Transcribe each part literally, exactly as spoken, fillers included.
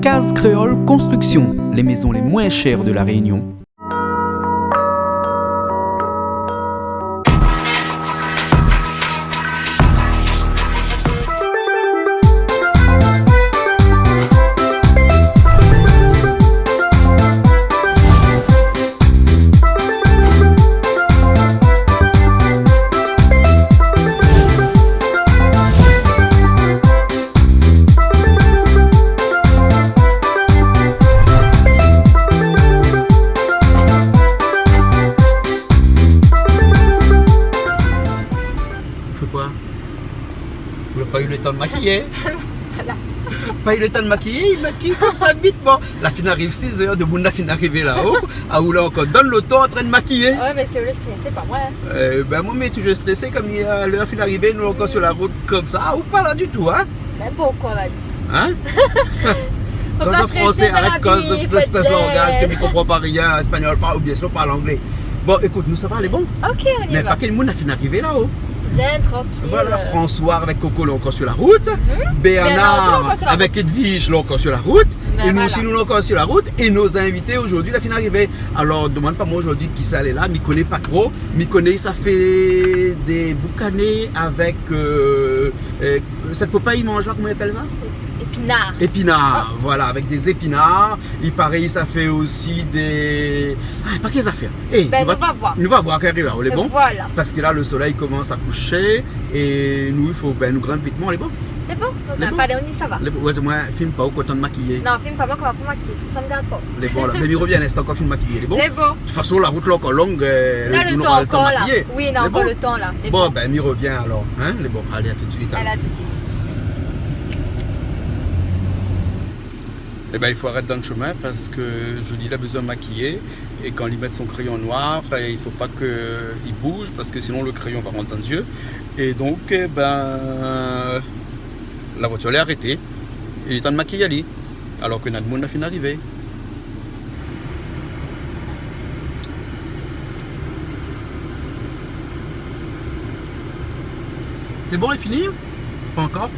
Case Créole Construction, les maisons les moins chères de La Réunion. Ou fé koi ? Ou la pa u lo tan de makiy ? Voilà. Pa u lo tan de makiy, i makiy konmsa vit. Bon, la fine ariv sizèr, demoun la fine arivé laò. Ah, ou la ankor dann loto antrin de makiy. Ouais, mé sé ou lé strésé, pa moin, hein. Euh, ben, moin, mi lé toujour strésé, konm i lé lèr fine arivé, nou ankor sur la rout konmsa. Ah, ou pa la ditou, hein ? Mé poukoi, Manu ? Hein ? Kan ou lé fransé, arèt koz, pès, pès langaz, ke mi konpran pa rien, espagnol, pa, oubien si ou parl anglé. Bon, ékout, nou sava, lé bon ? Ok, on y va. Mé pa kèl moun la fine arivé laò. Zen, trankil. Voilà, François avèk Coco lé ankor sur la rout. Mhm. Bernard avèk Edwige lé ankor sur la rout. Bernard osi lé ankor sur la rout. Ben voilà. É nou osi, nou lé ankor sur la rout. É nos invités aujourd'hui la fine arivé. Alor, demann pa moin aujourd'hui kisa lé la, mi koné pa tro. Mi koné sa fé dé boukané avèk, euh, euh, sèt popay i manz la, koman i apèl sa ? Épinar. Épinar, voilà, avèk dé zépinar. I paré sa fé osi dé, ah, pa kèl zafèr. Eh, ben, nou va, nou va voir. Nou va voir kan i ariv la, lé bon ? Voilà. Parske la, lo solèy i komans a koushé é nou, i fo, ben, nou grinp vitman, lé bon ? Lé bon. Lé bon. Alé, on y sava. Lé bon, ouais, di amoin, film pa ou, kotan de makiyé. Non, film pa moin, koman pa makiyé, sé pou sa mi gard pa. Lé bon, la. Mé mi revien, lé tan kan film makiyé, lé bon ? Lé bon. De tout fason, la rout la ankor long, euh, nou nora lo tan ankor la. Oui, nou nora ankor lo tan la. Lé bon. Bon, ben, mi revien alor, hein, lé bon. Alé, à tout de suite, alor. Alé, à tout de suite. Eh ben, i fo arèt dann shomin parske Julie la bezoin makiyé é kan li mèt son kréyon noir, eh, i fo pa ke li bouj parske sinon lo kréyon va rant dann zié. É donk, eh ben, la voitir lé arété. Lé tan de makiy ali. Alor ke na demoun la fine arivé. Sé bon, lé fini ? Pa ankor ?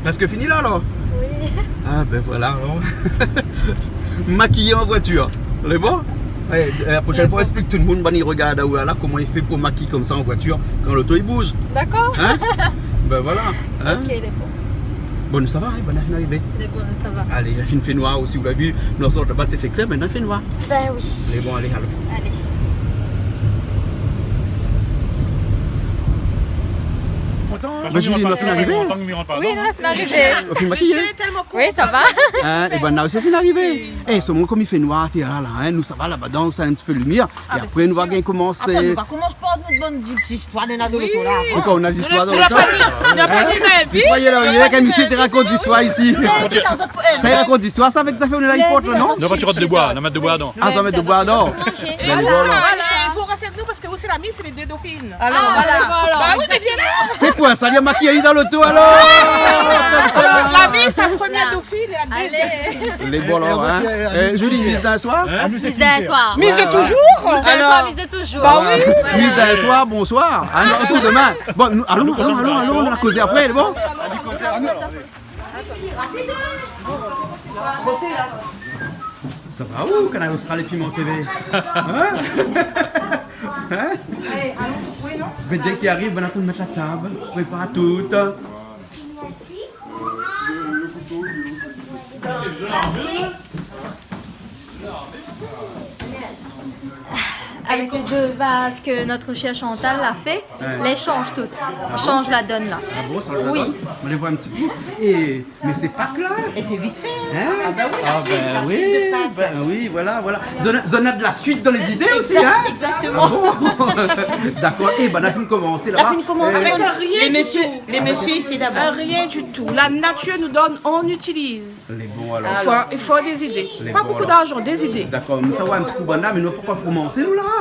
Prèsk fini la, alor ? Oui. Ah, ben voilà, alor. Makiyé an voitir. Lé bon ? Ouais, euh, la proshèn foi, esplik tout demoun, bann i rogard aou la, koman i fé pou makiy konmsa an voitir kan loto i bouj. Dakor. Hein ? Ben voilà, hein ? Ok, lé bon. Bon, nou sava, hein, bann la fine arivé. Lé bon, nou sava. Alé, la fine fé noir osi, ou la vi, nou la sort laba, té fé klèr, mintnan i fé noir. Ben oui. Lé bon, alé, alon. Alé. Kontan, hein ? Ben, Julie, nou la fine arivé. Kontan ke mi rant pa. Oui, nou la fine arivé. Ou la fine makiyé ? Michel est tellement content. Oui, sava. Hein, é ben, nou osi la fine arivé. Eh, solman konm i fé noir, té la, la, hein, nou sava laba, dann, sa in ti pé de limièr. Ah, ben, sé sir. É apré, nou va gingn komansé. Atann, nou va komans par nout bann zi-, zistoir de nana de loto la, avan. Oui. Poukoi, ou na zistoir dann loto ? Nou la pa di, nou la pa di, mé vi. Ou kroi la, i yèr in mésyé té rakont zistoir isi. Sa i rakont zistoir, sa, avèk zafèr, nou la, i port, non ? Non, pa ti rant de boi, nou mèt de boi dedan. Ah, sa mèt de boi dedan. É voilà, voilà, i fo rès avèk nou parske ou sé la Miss, sé lé dé dofine. Alor, voilà. Ah, voilà. Bah oui, mé vien. Sé koi sa, li la makiyé ali dann loto, alor ? Ah, la Miss, la promièr dofine, é la dézièm. Alé. Lé bon, alor, hein. Eh, Julie, Miss d'in soir ? Hein ? Miss d'in soir. Miss de toujours. Miss d'in soir, Miss de toujours. Bah oui. Voilà. Miss d'in soir, bonsoir. Ah non, tour de min. Bon, nou, alon, alon, alon, alon, nou va kozé apré, lé bon ? Sa va ou, Kanal Austral é Piment T V ? Hein ? Hein ? Alé, alon, oui, non ? Védèr ki ariv, banna pou mèt la tab, prépar tout. Avec les deux vases que notre chère Chantal a fait, ouais, là, il change tout. Ah bon ? Il change la donne, là. Ah bon, ça change la donne ? Oui. On les voit un petit peu. Et, mais c'est Pâques, là ? Et c'est vite fait, hein ? Hein ? Ah ben oui, la suite, la suite de Pâques. Ben oui, voilà, voilà. Zot na, zot na de la suite dans les idées aussi, hein ? Exact-, exactement. Ah bon ? D'accord. Eh ben, la fine komansé laba. La fine komansé. Avec un rien du tout. Les messieurs, les messieurs, il fait d'abord. Un rien du tout. La nature nous donne, on utilise. Lé bon, alor. Fo, i fo dé zidé. Lé bon, alor. Pa bokou d'arjan, dé zidé. Dakor, mé sa, ouais, in ti kou banna, mé nou, poukoi komansé, nou, la ?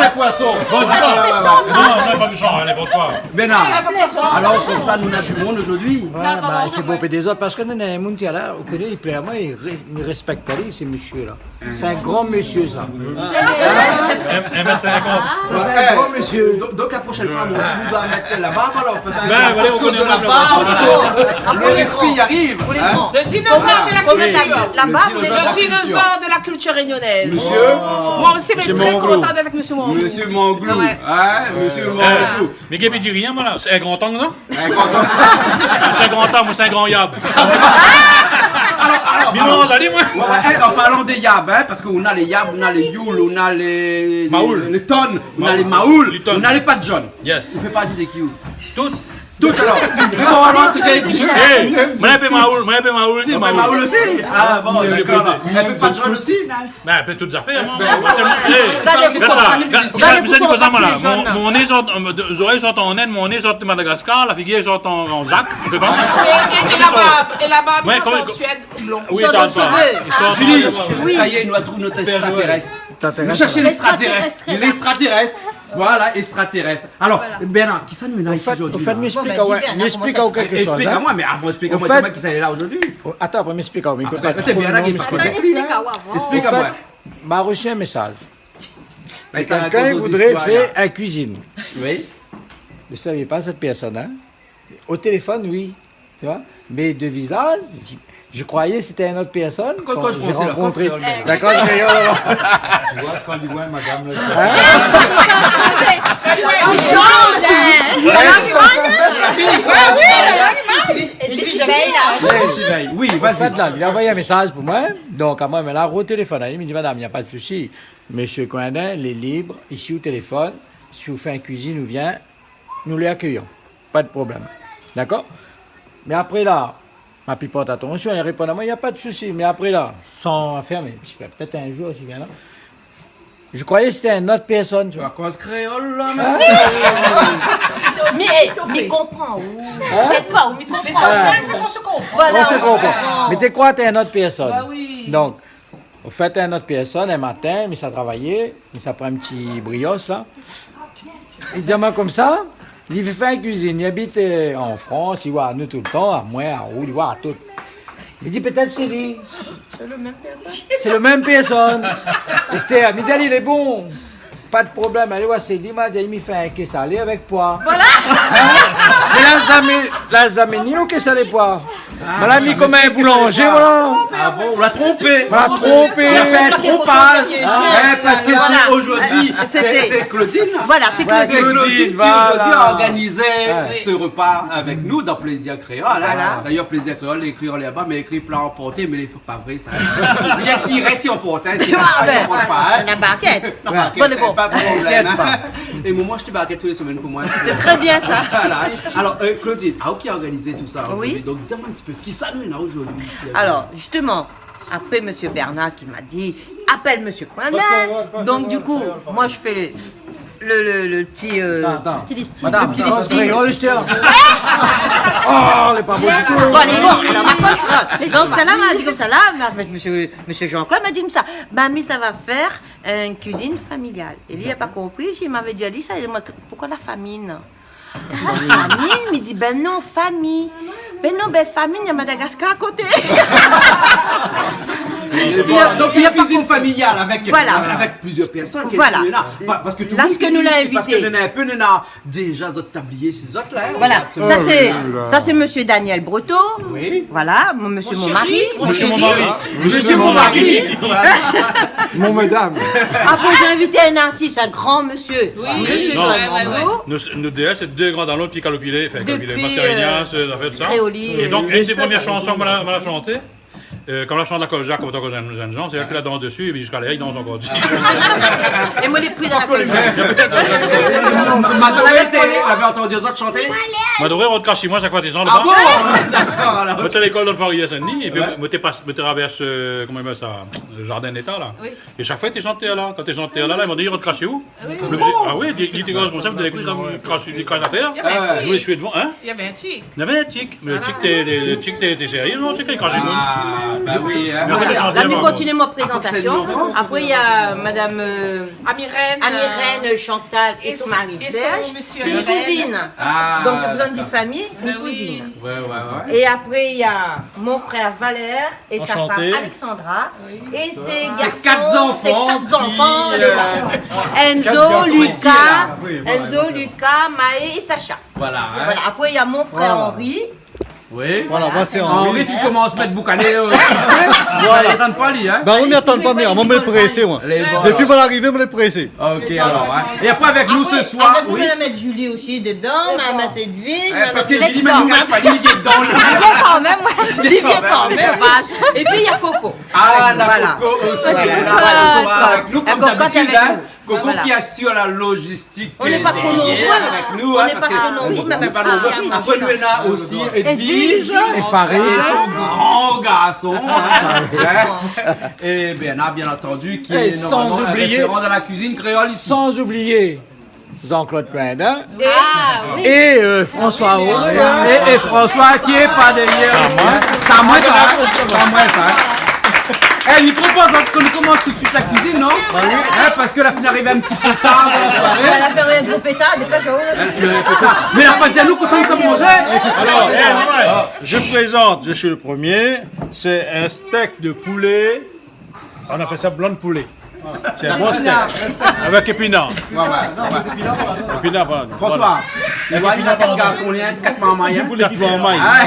sé poison. Bon, di pa. Non, non, pa méchant, hein, n'importe quoi. Bénard. Alor, konmsa, nou na du moun zordi. Ouais, bah, i fé bonpé dézord parske nou na in moun ki lé la, ou koné, li plé amoin, li ré-, li réspèk pa li, sé mésyé la. Sé in gran mésyé, sa. In, in mèt sinkant. Sa, sé in gran mésyé. Donk, donk, la proshèn foi, moin osi, mi doi mèt la barb, alor, parske an fonksyon de la barb, le réspé i ariv, hein. Le dinosaure de la culture. Voilà. Le dinosaure de la culture réunionnaise. Monsieur. Moi aussi, je suis très content d'être avec Monsieur Manglou. Monsieur Manglou. Ah ouais. Hein, Monsieur Manglou. Mé Gaby di rien, moin la. Sé in gran tang, non ? In gran tang. Sé in gran tang, sé in gran yab. Alor, alor, mélanz ali, moin. Ouais, ouais, an parlan de yab, hein, parske ou na lé yab, ou na lé youl, ou na lé, lé tonn, ou na lé maoul, ou na lé pat jone. Yes. Ou fé parti de ki, ou ? Tout. Tout, alor. Sé vréman, an tou ka, épi... Eh, moin in pé maoul, moin in pé maoul osi, maoul. Maoul osi ? Ah bon, dakor, alor. In pé pat jone osi ? Ben, in pé tout zafèr, moin. Moin, moin, tèlman, eh, gard, gard, gard, gard, mon, mon né sort, euh, zorèy sort an Inde, mon né sort Madagascar, la figir sort an, an Jak, ou koné pa ? Et, et, et la barbe, et la barbe sort an Suède, blond. Oui, sort an shové. Julie, sa y est, nou la trouv nout ékstratèrès. Nou shèrsh lékstratèrès. Lékstratèrès. Voilà, ékstratèrès. Alor, Bernard, kisa nou néna isi zordi la ? An fèt, mi ésplik aou, mi ésplik aou kèlk shoz, hein. Ésplik amoin, mé avan, ésplik amoin, koman kisa lé la zordi ? Atann, apré, mi ésplik aou, mi koné pa. Atann, Bernard, ésplik amoin. An fèt, ma resu in mésaz. Mé sa rakont zot zistoir la. Kèlkin i voudré fé in kuizine. Oui. Mi savé pa sèt pèrsone, hein. O téléfone, oui. Tu vois ? Mé de vizaz, mi di, je croyais que c'était une autre personne que j'ai rencontrée. Kan, kan, fransé la, fransé la. Dakor, je rigole, alor. Tu vois, kan li voi madam la, hein ? Oui, vas-y. An fèt, la, li la anvoy in mésaz pou moin. Donk, amoin, mi la rotéléfone ali, mi di, madam, na pa de sousi. Mésyé Coindin, lé lib, isi ou téléfone, si ou fé in kuizine, ou vien, nou lé akéyan. Pa de problèm. Dakor ? Mé apré la, Happy Port Attention, li réponn amoin, y a pas de souci. Mais après là, sans faire, mais je sais pas, peut-être un jour, si vien là, je croyais que c'était une autre personne, tu vois. Akoz kréol la, mé mi, é, mi konpran ou. Hein ? Pétèt pa, ou mi konpran. L'essentiel, c'est qu'on se comprend. Voilà, on se comprend. On se comprend. Mé té kroi té in not pèrsone. Bah oui. Donk, an fèt, in not pèrsone, in matin, mi sa travay, mi sa pran in ti briosh la. Li di amoin konmsa, li vé fé in kuizine, li abit, euh, an Frans, li voi anou toultan, amoin, aou, li voi atout. Li di, pétèt sé li. C'est le même personne. C'est le même personne. Esther, mi di ali, lé bon. Pa de problèm, alé oir, sé li, ma di, mi fé in ké salé avèk poi. Voilà. Hein ? Mé la zamé, la zamé ni lo ké salé poi. Ah, voilà, mi konm in boulanzé, voilà. Ah bon, on l'a trompé. On l'a trompé. On a fait un trompage. Hein, parce que c'est aujourd'hui, c'est, c'est Claudine. Voilà, c'est Claudine. Claudine qui aujourd'hui a organisé ce repas avec nous dans Plaisir Créole, hein. Voilà. D'ailleurs, Plaisir Créole, lé ékri anlèr laba, mé ékri pla anporté, mé lé pa vré sa. Rienk si i rès, i anport, hein, sé pa, i anport pa, hein. Ah ben, na barkèt. Na barkèt, bon, pa de problèm, hein. Inkièt pa. É moin, moin, mi ashèt barkèt tout lé semèn pou moin. C'est très bien, ça. Voilà. Alors, euh, Claudine, ah, OK, organisé tout ça aujourd'hui. Oui. Donk, di amoin in ti pé, kisa nou néna aujourd'hui isi, alor ? Alors, justement, après Monsieur Bernard qui m'a dit, appelle Monsieur Coindin. Parce que, ouais, parce que, ouais, ouais, ouais. Donc, du coup, moi, je fais le, le, le, le petit, euh, Attends, attends. Petit listing. Madame, le petit listing. Kréol, Esther. Oh, lé pa bon ditou. Bon, lé bon. Alors, ma cause, alors, dans ce cas-là, ma di konmsa, la, ma, monsieur, monsieur Jean-Claude ma di konmsa, « Mamie, ça va faire une cuisine familiale. » É li la pa konpri, si mavé di ali sa, li di amoin, « Pourquoi la famine ? » Mi di, « Famine ? » Mi di, « Ben non, famille. » « Ben non, ben famine, néna Madagascar à côté. » Bon, donc, une cuisine familiale avec, voilà, avec plusieurs personnes, qu'est-ce que néna ? Voilà. Pa-, parce que tout le monde, la, sak nou la invité, parce que néna in pé, néna déza zot tablié, sé zot la, hein. Voilà. Exactement. Ça, c'est, ça, c'est monsieur Daniel Breteau. Oui. Voilà, mon, monsieur mon mari. Mon chéri. Monsieur mon mari. Monsieur mon mari. Voilà. Mon madame. Après, j'ai invité un artiste, un grand monsieur. Oui. Monsieur Joël Mambo. Non. Ouais, ouais, ouais. Nou, nou dé, sé dé gran dalon, pi kalopilé, anfin, kalopilé, maskarénia, sé zafèr de sa. Depuis, euh, Kréoli, euh, l'Espagne. É donk, inn dé promié shanson moin la, moin la shanté, euh, kan la shant la Kolja, kan moin té ankor jenn, jenn jan, sé èl ki la dans dési, é ziska lèr i dans ankor. É moin, lé pri dan la Kolja. Madoré, té, lavé antann zot shanté ? Madoré, rod krash si moin, shak foi té shanté laba. Ah bon ? D'accord, alors. Moin té lékol dan Foirié Sin-Dni, épi moin té pas, moin té travèrs, euh, koman i apèl sa, le jardin d'État, la. Oui. É shak foi té shanté la, kan té shanté la, la, i di amoin, rod krash si ou ? Oui. Lo mésyé, ah oui, li, li té responsab de lékol, li krash, li krash atèr. Néna in tik. Zoué, zoué dovan, hein ? Néna in tik. Néna in tik. Mé lo tik té, lo tik té, té sérié, non, té krash si moun. Ah, bah oui, hein. Mé sé shanté, la, mi kontinié mon prézantasion. Apré, néna madame, euh, Amirène, Amirène, euh, Chantal é son mari Serge. Sé in kouzine. Ah, d'accord. Donk, sé in kouzine de famiy, sé in kouzine. Bah oui. Ouais, ouais, ouais. É apré, néna mon frèr Valère é sa fanm Alexandra. Enchanté. Oui. É sé kat zanfan, sé kat zanfan, euh, Enzo, Lucas, Maë é Sacha. Voilà, hein. Voilà. Apré, néna mon frèr Henri. Oui. Voilà, moin sé Henri. Henri, ti komans mèt boukané, euh, voilà. Atann pa li, hein. Bah oui, mé atann pa, mé moin lé présé, moin. Lé bon, alor. Dopi mon larivé, moin lé présé. OK, alor, hein. É apré, avèk nou sé soir, avèk nou, oui, madame Julie osi dedan, madame Edwige, parske Julie, mèm nou, mèt pa li dedan. Li vien kan mèm, ouais. Li vien kan mèm. Lé sovaz. Épi, néna Coco. Ah, néna Coco osi, voilà. Voilà, Coco avèk nou, konm dabitid, hein. Coco ki asir la logistik dèrièr avèk nou, hein. On n'est pas trop nombreux. On n'est pas trop nombreux, mé mèm pa. Apré, nou néna osi Edwige é Farid. É son gran garson, hein. É Bernard, bien entendu, ki lé normalman in référan dan la kuizine kréol isi. San oublié Jean-Claude Coindin. Ah, oui. É, euh, François Rose. É, é François ki lé pa dèrièr. Sa moin, sa, hein. Sa moin, sa, hein. Eh, mi propoz ke nou komans tout suit la kuizine, non ? Bah oui. Hein, parske la fine ariv in ti pé tar dan la soiré. Voilà, fé in gro pétard, dépèsh aou. Mé la pa di anou kosa nou sa manzé. Alors, eh, je présente, je suis le premier, c'est un steak de poulet. On appelle ça blanc de poulet. C'est un bon steak. Avèk épinar. Ouais, ouais, ouais. Épinar, pardon. François, voilà. Néna kat garson, néna kat marmay, hein. Kat marmay. Ah.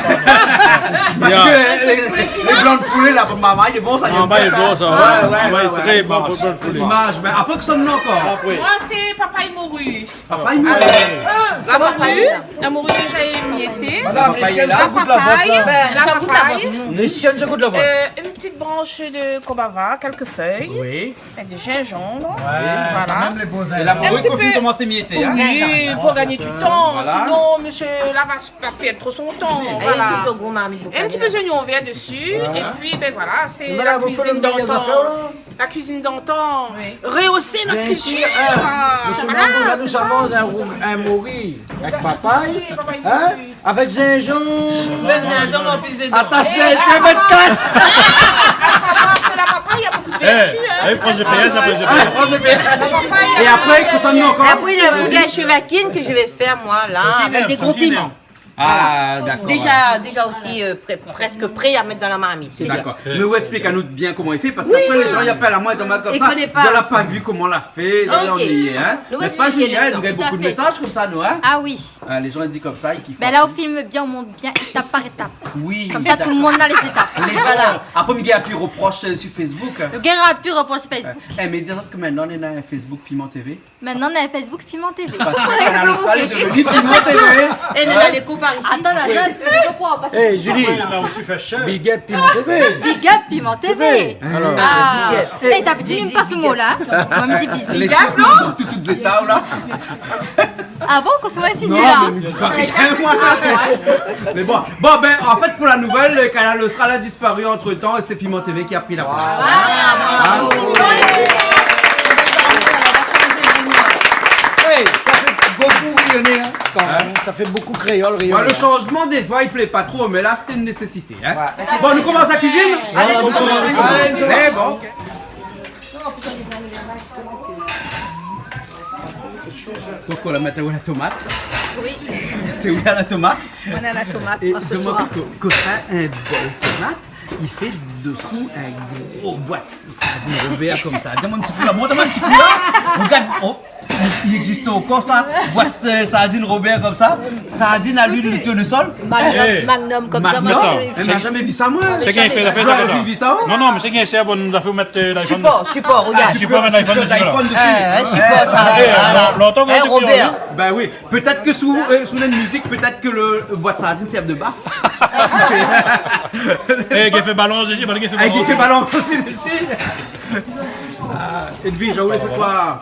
Parske lé, lé blan de poulé la, pou marmay, lé bon sa. Marmay lé bon sa, ouais. Ouais, ouais, ouais. Marmay lé tré bon pou blan de poulé. Imaz, mé apré, kisa nou néna ankor ? Apré. Moin sé papay mori. Papay mori. Euh, la mori, la mori déza émiété. Madame, lé shien sa gout la vot la. La papay. Lé shien sa gout la vot. Euh, in petite branche de combava, quelques feuilles, oui, avec du gingembre. Ouais, voilà. Ça même les beaux zinzanm. Et la morue, in ti pé, kofi komans miété, hein. Oui, pour gagner du temps. Voilà. Sinon, monsieur là va s-, va perdre trop son temps. Oui. Voilà. Et une petite marmite boucanière. Un petit peu d'oignon vert dessus. Voilà. Et puis, ben voilà, c'est la cuisine d'antan. Voilà, vous faites le meilleur affaire, là. La cuisine d'antan. Oui. Rehausser notre culture. Bien sûr, hein. Voilà, c'est ça. Monsieur Mango, là, nous avons un rou-, un mori avec papaye, hein ? Avec zinzanm. Mé zinzanm an plis dedan. Atann, sé, sé in bèt kas. Eh, eh, pran G P S, apré G P S. Ah, pran G P S. Et après, écoute, on a encore. Après, le boudin chevakine que je vais faire, moi, là, avec des gros piments. Ah, d'accord, voilà. Déjà, déjà aussi, euh, pré-, presque prêt à mettre dans la marmite. D'accord. Mé ou esplik anou bien koman i fé, parske apré, lé zan i apèl amoin, i di amoin konmsa, zot la pa vi koman la fé, zot la annuiyé, hein. N'est-ce pas, Julia ? Nou esplik lé zan. Nou gingn bonpé de mésaz konmsa, nou, hein. Ah oui. Ah, lé zan i di konmsa, i kif. Ben là, on filme bien, on montre bien étape par étape. Oui, d'accord. Comme ça, tout le monde a les étapes. Voilà. Apré, mi gingn pi reprosh, euh, sur Facebook. Gingn pi reprosh sur Facebook. Eh, mé di azot ke mintnan, nou néna in Facebook Piment T V. Maintenant, on a un Facebook Piment T V. Parce que Kanal Austral est devenu Piment T V. Et on a les copains ici. Attends, là, je comprends pas. Eh, Julie, big up Piment T V. Big up Piment T V. Alors. Ah. Eh, d'habitude, mi di pa se mo-la. Moi, mi di bisous. Big up, non ? Tout, tout zéta, là. Avant qu'on soit assis, là. Non, mé mi di pa rien, moin. Mé bon. Bon, ben, en fait, pour la nouvelle, le Kanal Austral a disparu entre temps et c'est Piment T V qui a pris la place. Voilà, bravo. Hey, ça fait beaucoup rayonner, hein, quand même. Hein ? Ça fait beaucoup créole rayonner, hein. Ouais, le changement des voix, il plaît pas trop, mais là, c'était une nécessité, hein. Ouais. Bon, nou komans la kuizine ? Allez, nou komans la kuizine. Allez, bon, ok. Donk, ou la mèt la tomat. Oui. Sé ou la tomat ? Moin la tomat, é pou se soir. Kosa in bèl tomat, i fé dosou in gro boit sardine Robert konmsa. Di amoin in ti kou la, mont amoin in ti kou la. Regard, oh, i égzis ankor sa, boit, euh, sardine Robert konmsa. Sardine à l'huile de tournesol. Magnum, eh, Magnum konmsa, Magnum. Moin la zamé vi sa. Eh, moin la zamé vi sa, moin. Sé ki la fé sa ? Non, non, mé sé ki la fé, bon, la fé mèt, euh, l'iPhone. Support, support, regarde. Ah, support, mèt l'iPhone desi, voilà. Eh, support, sa, voilà. Lontan, lontan, hein, Robert. Ben oui, peut-être que sous, euh, sous la musique, peut-être que le, euh, boit sardine sert de baf. Eh, ki fé balans isi, ben, ki fé balans. Eh, ki fé balans osi isi. Ah, Edwige, ou la fé koi ?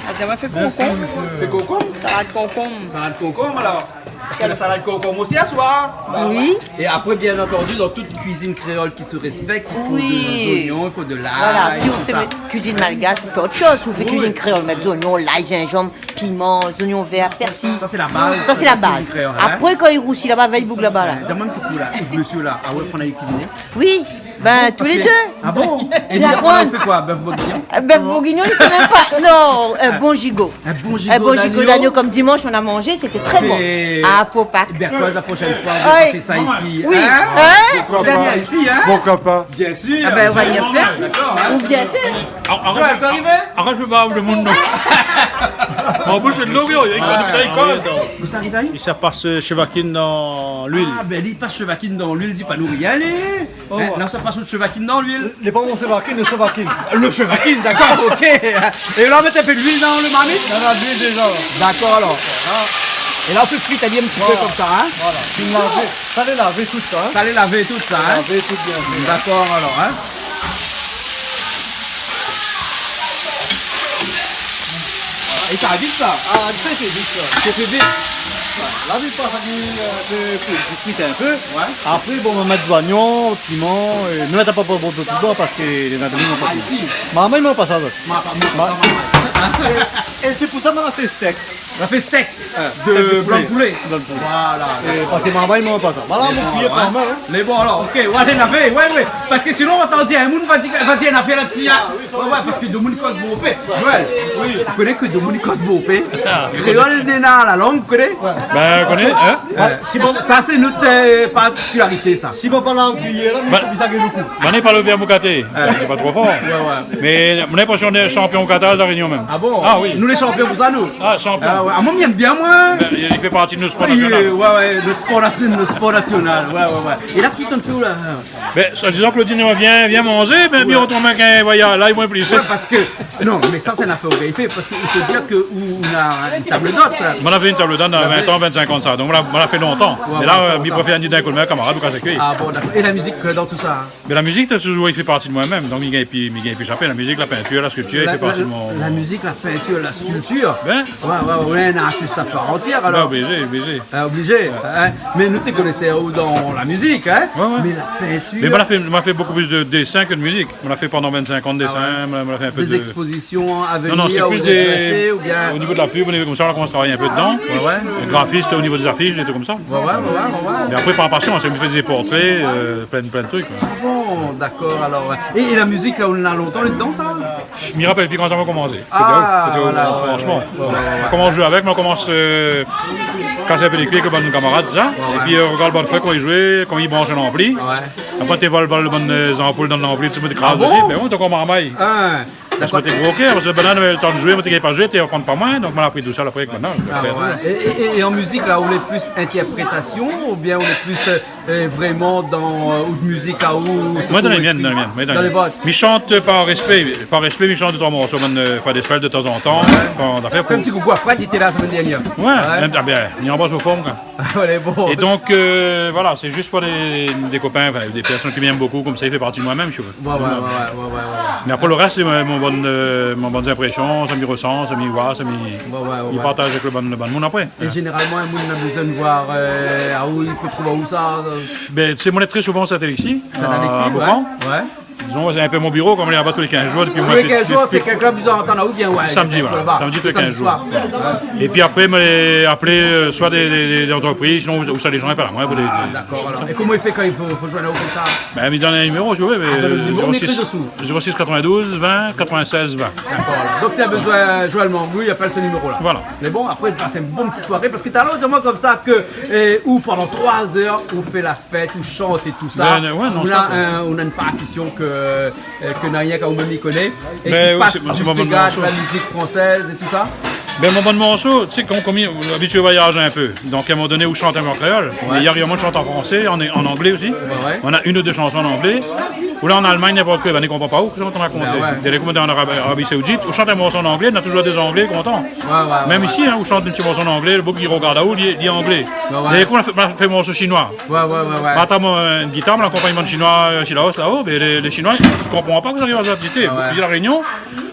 Ah, tiens, moin la fé konkonm. Fé konkonm ? Salad konkonm. Salad konkonm, alors. Sé la salad konkonm osi aswar. Oui. Et après, bien entendu, dans toute cuisine créole qui se respecte, il faut des oignons, il faut de l'ail, tout ça. Voilà, si ou fé kuizine malgash, ou fé ot shoz. Si ou fé kuizine kréol, mèt zoignon, lay, zinzanm, piman, zoignon vèr, pèrsi. Sa, sé la baz. Sa, sé la baz. Kuizine kréol, hein. Apré, kan i rousi laba, vèy boug laba, la. Eh, di amoin in ti kou la, mésyé la, ah ouais, fo nou kuiziné. Oui. Ben, tous les deux. Ah bon ? Et la, ou fé koi ? Bèf bourguignon ? Euh, bèf bourguignon, i fé mèm pa. Non, un bon gigot. Un bon gigot d'agneau. Un bon gigot d'agneau, comme dimanche, on a mangé, c'était très bon. Ah, pour Pâques. Eh bien, quoi, la prochaine fois, on va faire ça ici, hein ? Oui. Hein ? Pourquoi pas ? Daniel, ici, hein ? Pourquoi pas ? Bien sûr. Ah ben, on va y faire. D'accord, hein ? On vient faire. Ah, arèt, arèt fé ba le moun, non. Mon boush lé dolo, oui, i koz, i koz. Vous arrivez ? I sa pas, euh, chevakine dan luil. Ah ben, li pas chevakine dan luil, di pa nou rien, li. Oh, hein, ouais. La, sa pas out chevakine dan luil. Lé pa mon chevakine, le chevakine. Le chevakine, d'accord, ok. É la, mèt in pé d'luil dan le marmit ? Sa va d'luil déza, la. D'accord, alors. Voilà. É la, tout de suite, èl i lé in ti pé konmsa, hein. Voilà. Sa lé lavé tout sa, hein. Sa lé lavé tout sa, hein. Lavé tout bien. D'accord, alors, hein. Ah, é sa vit sa ? Ah, sa sé vit sa. Sé vit. Voilà. La, vit pa, sa i, euh, fé kui, kui in pé. Ouais. Apré, bon, nou va mèt zoignon, piman, é nou la pa, pa, pa, pa, pa, parske lé zandami, non, pa. Ah, si. Maman, i manz pa sa, sa. Ma, pa, ma, pa, ma, ma. É, é sé pou sa, ma la fé stèk. La fé stèk. Hein, de blan poulé. Blan poulé. Voilà. É parske maman i manz pa sa. Voilà, mon kiyèr kan mèm, hein. Mé bon, alors, ok, ouais, alé, navé, ouais, ouais. Parske sinon, atann, in moun va di, va di in afèr la-dsi, hein. Ah oui, sa va. Ouais, ouais, parske domoun i koz bonpé. Joël, oui, ou koné ke domoun i koz bonpé. Ah. Kréol néna la lang, ou koné ? Ben, ou koné, hein ? Ouais, sé bon. Sa, sé nout, euh, partikilarité, sa. Si papa la kiyèr la, mé sa, sa gingn lo kou. Mé nou lé pa lo vèr moukaté. Hein. Sé pa tro for. Ouais, ouais. Mé mon inprésion, nou lé shanpion kata La Rényon mèm. Ah bon ? Ah oui. Nou lé shanpion pou sa, nou. Ah, shanpion. Ah Ah, moin, mi èm bien, moin. Bin, li fé parti de nout spor nasional. Oui, ouais, ouais, nout spor nation-, nout spor nasional. Ouais, ouais, ouais. É la, kosa ou fé la ? Bin, soi-dizan, Claudine, vien, vien manzé, bin, ouais, mi rotrouv avèk in voyaz, la, li moin pli. Ouais, parske, non, mé sa, sé in afèr ou la fé, parske i fo dir ke ou, ou na in tab d'ot, in. Moin la fé in tab d'ot dan vin an, vin-sink an de sa, donk moin la, moin la fé lontan. Ouais, mé la, ouais, euh, mi préfèr ni donn in kou d'min kamarad ou kas lé kui. Ah bon, dakor. É la mizik, euh, dan tout sa, in ? Mé la mizik, la touzour, li fé parti de moin mèm. Donk, mi gingn pi, mi gingn pi éshapé. La mizik, la pintir, la skilptir, li fé parti de mon... La, la mizik, la pintir, la skilptir. Bin ? Ouais, ouais, ouais, ou lé in artis a par antièr, alor. Bin, oblizé, oblizé. Ah, oblizé, in. Mé nou té koné aou dan la mizik, in. Ouais, ouais. Mé la pintir... Mé moin la fé, moin la fé bokou plis de désin ke de mizik. Moin la fé pandan vin-sink an de désin, moin la, moin la fé in pé de... Dé zèkspozision a vnir, ou dé... Non, non, sé pli dé, ou nivo de la pib, ou nivo konmsa, moin la komans travay in pé dedan. Ouais, ouais. Grafis, o nivo dé zafish, dé trik konmsa. Ouais, ouais, ouais, ouais, ouais. Mé apré, par pasion, sé, mi fé dé portré, euh, plin, plin de trik, koi. Ah bon, dakor, alor, ouais. É, é la mizik, la, ou na lontan, ou lé dedan, sa ? Mi rapèl pi kan sa la komansé. Ah, voilà, ouais, ouais, ouais, ouais. Fransman. Moin la komans zoué avèk, moin la komans, euh, kas in pé lé kui avèk bann kamarad, sa. Ouais, ouais. Épi, euh, rogard bann frèr koman i zoué, koman i bransh in anpli. Ouais. Apré, té vol, vol bann, euh, zanpoul dan lanpli, ti bout kraz osi. Ah bon ? Bin ouais, té ankor marmay. Ah. Parske moin té gro kèr, parske banna, euh, tan de zoué, moin té gingn pa zoué, té aprann pa moin, donk moin la apri tousèl apré, avèk banna, moin la fé tousèl. Ah ouais. É, é, é an mizik, la, ou lé plis intèrprétasion, oubien ou lé plis, euh, euh, vréman dan, euh, out mizik, la, ou... Moin, dan lé mienn, dan lé mienn, moin, dan lé mienn. Dan lé vot. Mi shant par réspé, par réspé, mi shant dé troi morso, bann, euh, Fred Espel, de tanzantan, kan zafèr... Fé in ti koukou a Fred, li té la la semèn dèrnièr. Ouais, ah bin, mi anbras o fon, koi. Ah, ouais, bon. É donk, euh, voilà, sé zis pou dé, dé kopin, anfin, dé pèrsone ki mi èm bokou, konmsa, li fé parti de moin mèm, si ou vé. Ouais, ouais, ouais. Mé apré, lo rès, sé mon, mon bann, euh, mon bann inprésion, sa mi rosan, sa mi voi, sa mi, mi partaz avèk lo bann, lo bann moun apré. É zénéralman, in moun na bezoin de voir, euh, aou, i pé trouv aou, sa, euh ? Bin, sé, moin lé trè souvan Sint-Alèksi, Sint-Alèksi, a Bokan. Ouais. Dizon, sé in pé mon biro, konm lé laba tou lé kinz zour, dopi... Tou lé kinz zour, sé kèlkin la bezoin antann aou, oubien, ouais, samdi, voilà. Samdi tou lé kinz zour. Épi apré, moin lé aplé, euh, soi dé, dé, dé, dé antrepriz, sinon, ousa lé zan i apèl amoin pou dé... Ah, dakor, alor. É koman i fé kan i fo, fo zoinn aou konmsa ? Bin, mi donn in niméro, si ou vé, mé... Ah, donn lo niméro, zéro sis, mi ékri dosou. Zéro sis katrovin-douz vin katrovin-sèz vin. Dakor, alor. Donk, si la bezoin Joël Mangouille, i apèl se niméro-la. Voilà. Mé bon, apré, i pas in bon ti soiré, parske talèr ou di amoin konmsa ke, euh, ou, pandan troi zèr, ou fé la fèt, ou shant é tousa. Bin, ouais, non, sa, koi. Ou na in, ou na in partision ke, euh, ke na rienk aou mèm i koné, é ki pas plis, sé mon bann morso. Bin, mon bann morso, ou sé, konm, konm mi, abitié voyaz in pé. Donk, a in moman doné, ou shant in pé an kréol, mé i ariv amoin de shant an fransé, an, an anglé osi. Ouais, ouais. Ou na inn ou dé shanson an anglé. Ou la, an Almagn, ninport kosa, banna i konpran pa ou, kosa ou lé antrinn rakonté. Bin ouais. Dé kou, moin té an Arab-, Arabi Saoudite, ou shant in morso an anglé, na touzour dé Anglé kontan. Ouais, ouais, ouais. Mèm isi, in, ou shant in ti morso an anglé, lo boug i rogard aou, li, li lé anglé. Ouais, ouais. Dé kou, ou la fé, ou la fé in morso shinoi. Ouais, ouais, ouais, ouais. Ba, atann, moin, in gitar, moin la akonpagn bann shinoi, euh, isi la-o, la-o, mé lé, lé shinoi i konpran pa kosa ki ariv a zot, i di, ouais, ouais, i La Rényon,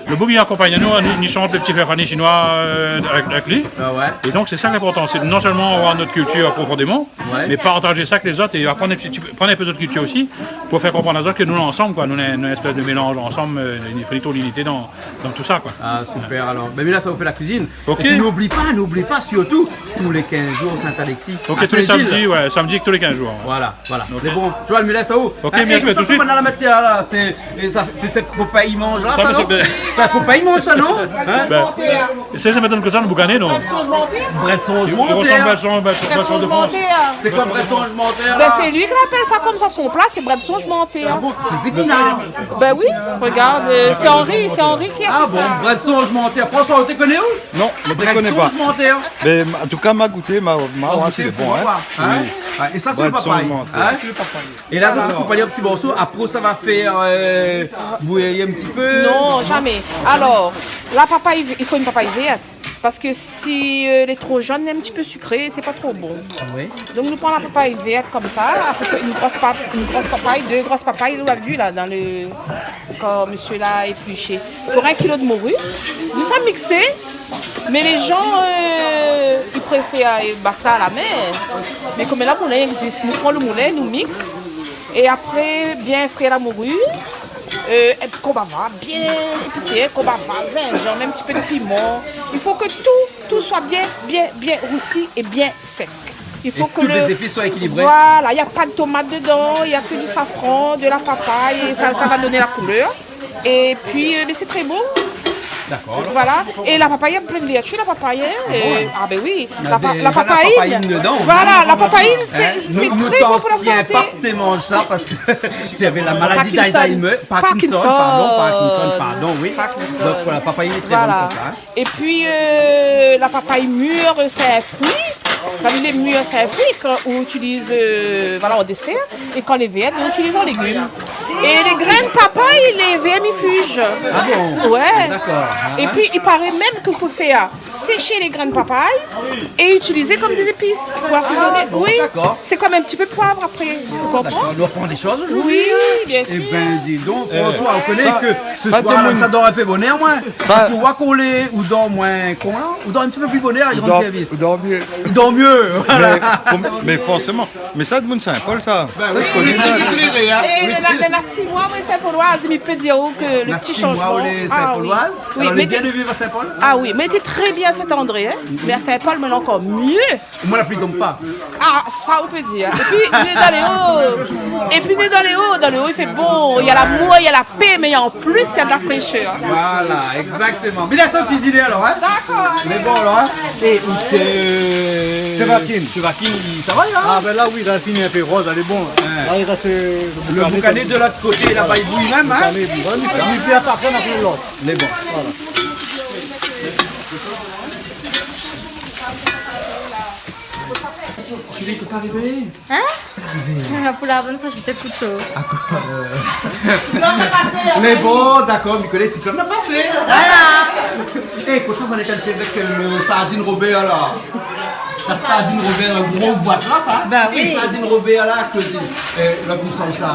lo boug i akonpagn anou, ni, ni shant lo ti Fanfani shinoi, euh, avèk, avèk li. Ah ouais. É donk, sé sa linportan, sé non sèlman avoir nout kiltir profondéman, ouais, mé partaz sa avèk lézot é aprann in ti, ti pé, prann in pé zot kiltir osi, pou fé konprann azot ke nou lé ansanm, koi. Nou, nou, nou, in éspès de mélanz ansanm, euh, i fo tourn linité dan, dan tousa, koi. Ah, super, alor. Bin, mé la, sa ou fé la kuizine. Ok. É pi, oubli pa, oubli pa, sirtou, tou lé kinz zour, Sint-Alèksi. Ok, tou lé samdi, ouais, samdi tou lé kinz zour, ouais. Voilà, voilà. Ok. Mé bon, Joël, mi lès aou. Ok, é mèrsi, tout suit. Sa, sa, banna la mèt la, la, sé, é sa, sé, sé pou pa i manz la, sa, non ? Sa, sé pou pa i manz sa, non ? Hein ? Bin, sé, sa i étonn amoin sa, lo boukané, non ? Brèd sonzman. Li, li rosanm brèd sonzman, brèd sonzman de Frans. Sé koi, brèd sonzman, la ? Bin, sé li ki apèl sa konmsa, son pla, sé brèd sonzman. Ah bon, sé zépinard. Bin oui, rogard, euh, sé Henri, sé Henri ki la fé sa. Ah bon, brèd sonzman. François, ou té koné, ou ? Non, mi té koné pa. Brèd sonzman. Mé an tou ka, ma gouté, ma, ma, ah, ouais, sé bon, hein. Oui. Ah, é sa, sé lo papay. Brèd sonzman, hein ? Sé lo papay. É la, sa, ou koup ali an ti morso, apré, sa va fé, euh, bouyir in ti pé. Non, zamé. Alor, la papay, i fo in papay vèrt, parske si, euh, lé tro zone, lé in ti pé sikré, sé pa tro bon. Oui. Donk, nou pran la papay vèrt konmsa, apré, in gro pa-, in gro papay, dé gro papay, ou la vi la, dan lo, kan mésyé la éplushé. Pou in kilo de mori, nou sa miksé, mé lé zan, euh, i préfèr, euh, bat sa a la min. Mé konm la moulin i égzis, nou pran lo moulin, nou miks, é apré, bien fri la mori, euh, é pi konbava, bien épisé, konbava, zinzanm, in ti pé de piman. I fo ke tou tout soi bien, bien, bien rousi é bien sèk. I fo ke tout lé zépis soi ékilibré. Voilà, na pa de tomat dedan, na ke di safran, de la papay, é sa, sa va donn la koulèr. É pi, euh, mé sé tré bon. Dakor. Voilà. É la papay na plin vèrti, la papay, in. Ah bon ? Ah ben oui. La pa-, la papaïne. Néna la papaïne dedan, voilà, la papaïne, sé, sé tré bon pou la santé. Hin ? Nou, nou, tan ansien épok, té manz sa parske navé la maladi d'Alzheimer, Parkinson, pardon, Parkinson, pardon, oui. Parkinson. Donk, voilà, la papaïne lé tré bon pou sa, hin. Voilà. Épi, euh, la papay mir, sé in frui. Kan lé mir, sé in frui, kan ou itiliz, euh, voilà, an désèr. É kan lé vèr, ou itiliz an légim. É lé grin papay, lé vèrmifij. Ah bon ? Ouais. Dakor. Épi, i paré mèm ke ou pé fé sésh lé grin papay é itilizé kom dé zépis pou asézoné. Ah bon, dakor. Oui. Sé kom in ti pé poiv apré. Ou konpran ? Dakor, nou aprann dé shoz zordi, hin. Oui, bien sir. Eh ben, dis donc, François, ou koné ke se soir la, sa dor in pé bonèr, moin. Parske ou voi kan ou lé, ou dor moin, koman, ou dor in ti pé pli bonèr, i rann sèrvis. Ou dor mié. Ou dor mié, voilà. Mé, mé forséman. Mé sa, demoun Sin-Pol, sa. Ben oui, nou lé tré ékléré, hin. É néna, néna sis moi, moin, Sin-Polwaz, mi pé dir aou ke le ti shanjman. Néna sis moi, ou lé Sin-Polwaz. Ah oui. Oui, alor, mé lé bien de viv a Sin-Pol ? Ah oui, mé té tré bien a Sint-André, hin. Mé a Sin-Pol, mé ankor mié. Moin, la pli i tonm pa. Ah, sa, ou pé dir. Épi, nou lé dan lé o. Épi, nou lé dan lé o, dan lé o, i fé bon. Néna lamour, néna la pé, mé an plis, néna la fréshèr. Voilà, exactement. Mé la, sa kuiziné alor, hin ? Dakor, alé. Mé bon, alor, hin ? É, euh, Sévakine. Sévakine, sa va, la ? Ah, ben la, oui, la fini in pé roz, lé bon. Hin. La, i rès, euh, le boukané de lot koté, laba, i bouy mèm, hin ? Boukané, bon, i fé, i fé atak, hin, apré lot. Lé bon. Voilà. Julie, kosa i ariv ? Hin ? Kosa i ariv ? Pou la bone foi, zété kouto. Dakor, euh. Siklone la pasé, la, lé bon, dakor, mi koné siklone la pasé. Voilà. Eh, kosa ou la fé avèk, euh, le sardine Robert, la ? La sardine Robert, la gro boit la, sa ? Ben oui. Eh, sardine Robert la, ke, euh, la pou sa, sa.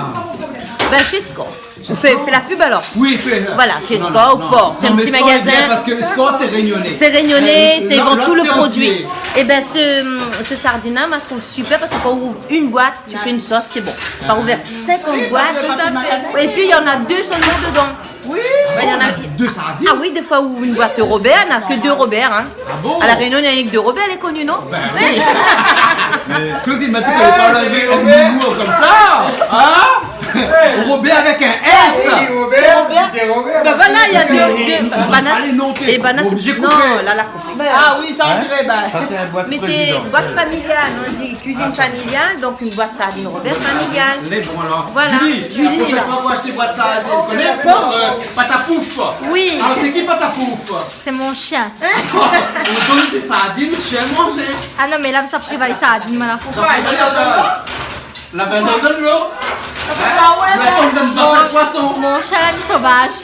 Ben, shé Score. Ou fé, fé la pub alor. Oui, fé, euh, voilà, shé Score ou Por. Non, non. Sé in ti magazin. Non, mé Score lé bien parske Score, sé rényoné. Sé rényoné, euh, sé, i vann tout le produi. Lot, lot, sé antié. Eh ben, se, se sardine la, moin, mi trouv super parske kan ou ouv in boit, ou fé in sos, sé bon. Ou pé ouvèr sinkant boit. Tout à fait. Épi, néna dé solman dedan. Oui. Ouais, néna dé sardine. Ah oui, défoi, ou ouv in boit Robert, néna ke dé Robert, hin. Ah bon ? A La Rényon, néna rienk dé Robert, lé koni, non ? Ben oui. Mé Claudine, mintnan, ou parl avèk in limour konmsa, hin ? Robert avèk in S. Oui, Robert, Robert. Ben voilà, néna dé, dé, banna, é banna, sé, non, la, la, Ah oui, sa, on diré, ben. Sa, sé in boit prézidan. Mé sé boit familial, nou di kuizine familial, donk in boit sardine Robert familial. Lé bon, alor. Voilà. Julie, la proshèn foi ou ashèt boit sardine, ou koné, euh, Patapouf. Oui. Alor, sé ki Patapouf ? Sé mon shien. Ou donn dé sardine, shien manzé. Ah non, mé la, sa prévoy sardine, moin la. Sa prévoy sardine. La bèl dan dolo. Ah ouais. La bèl dan dolo, sé poison. Mon shien la ni sovaz.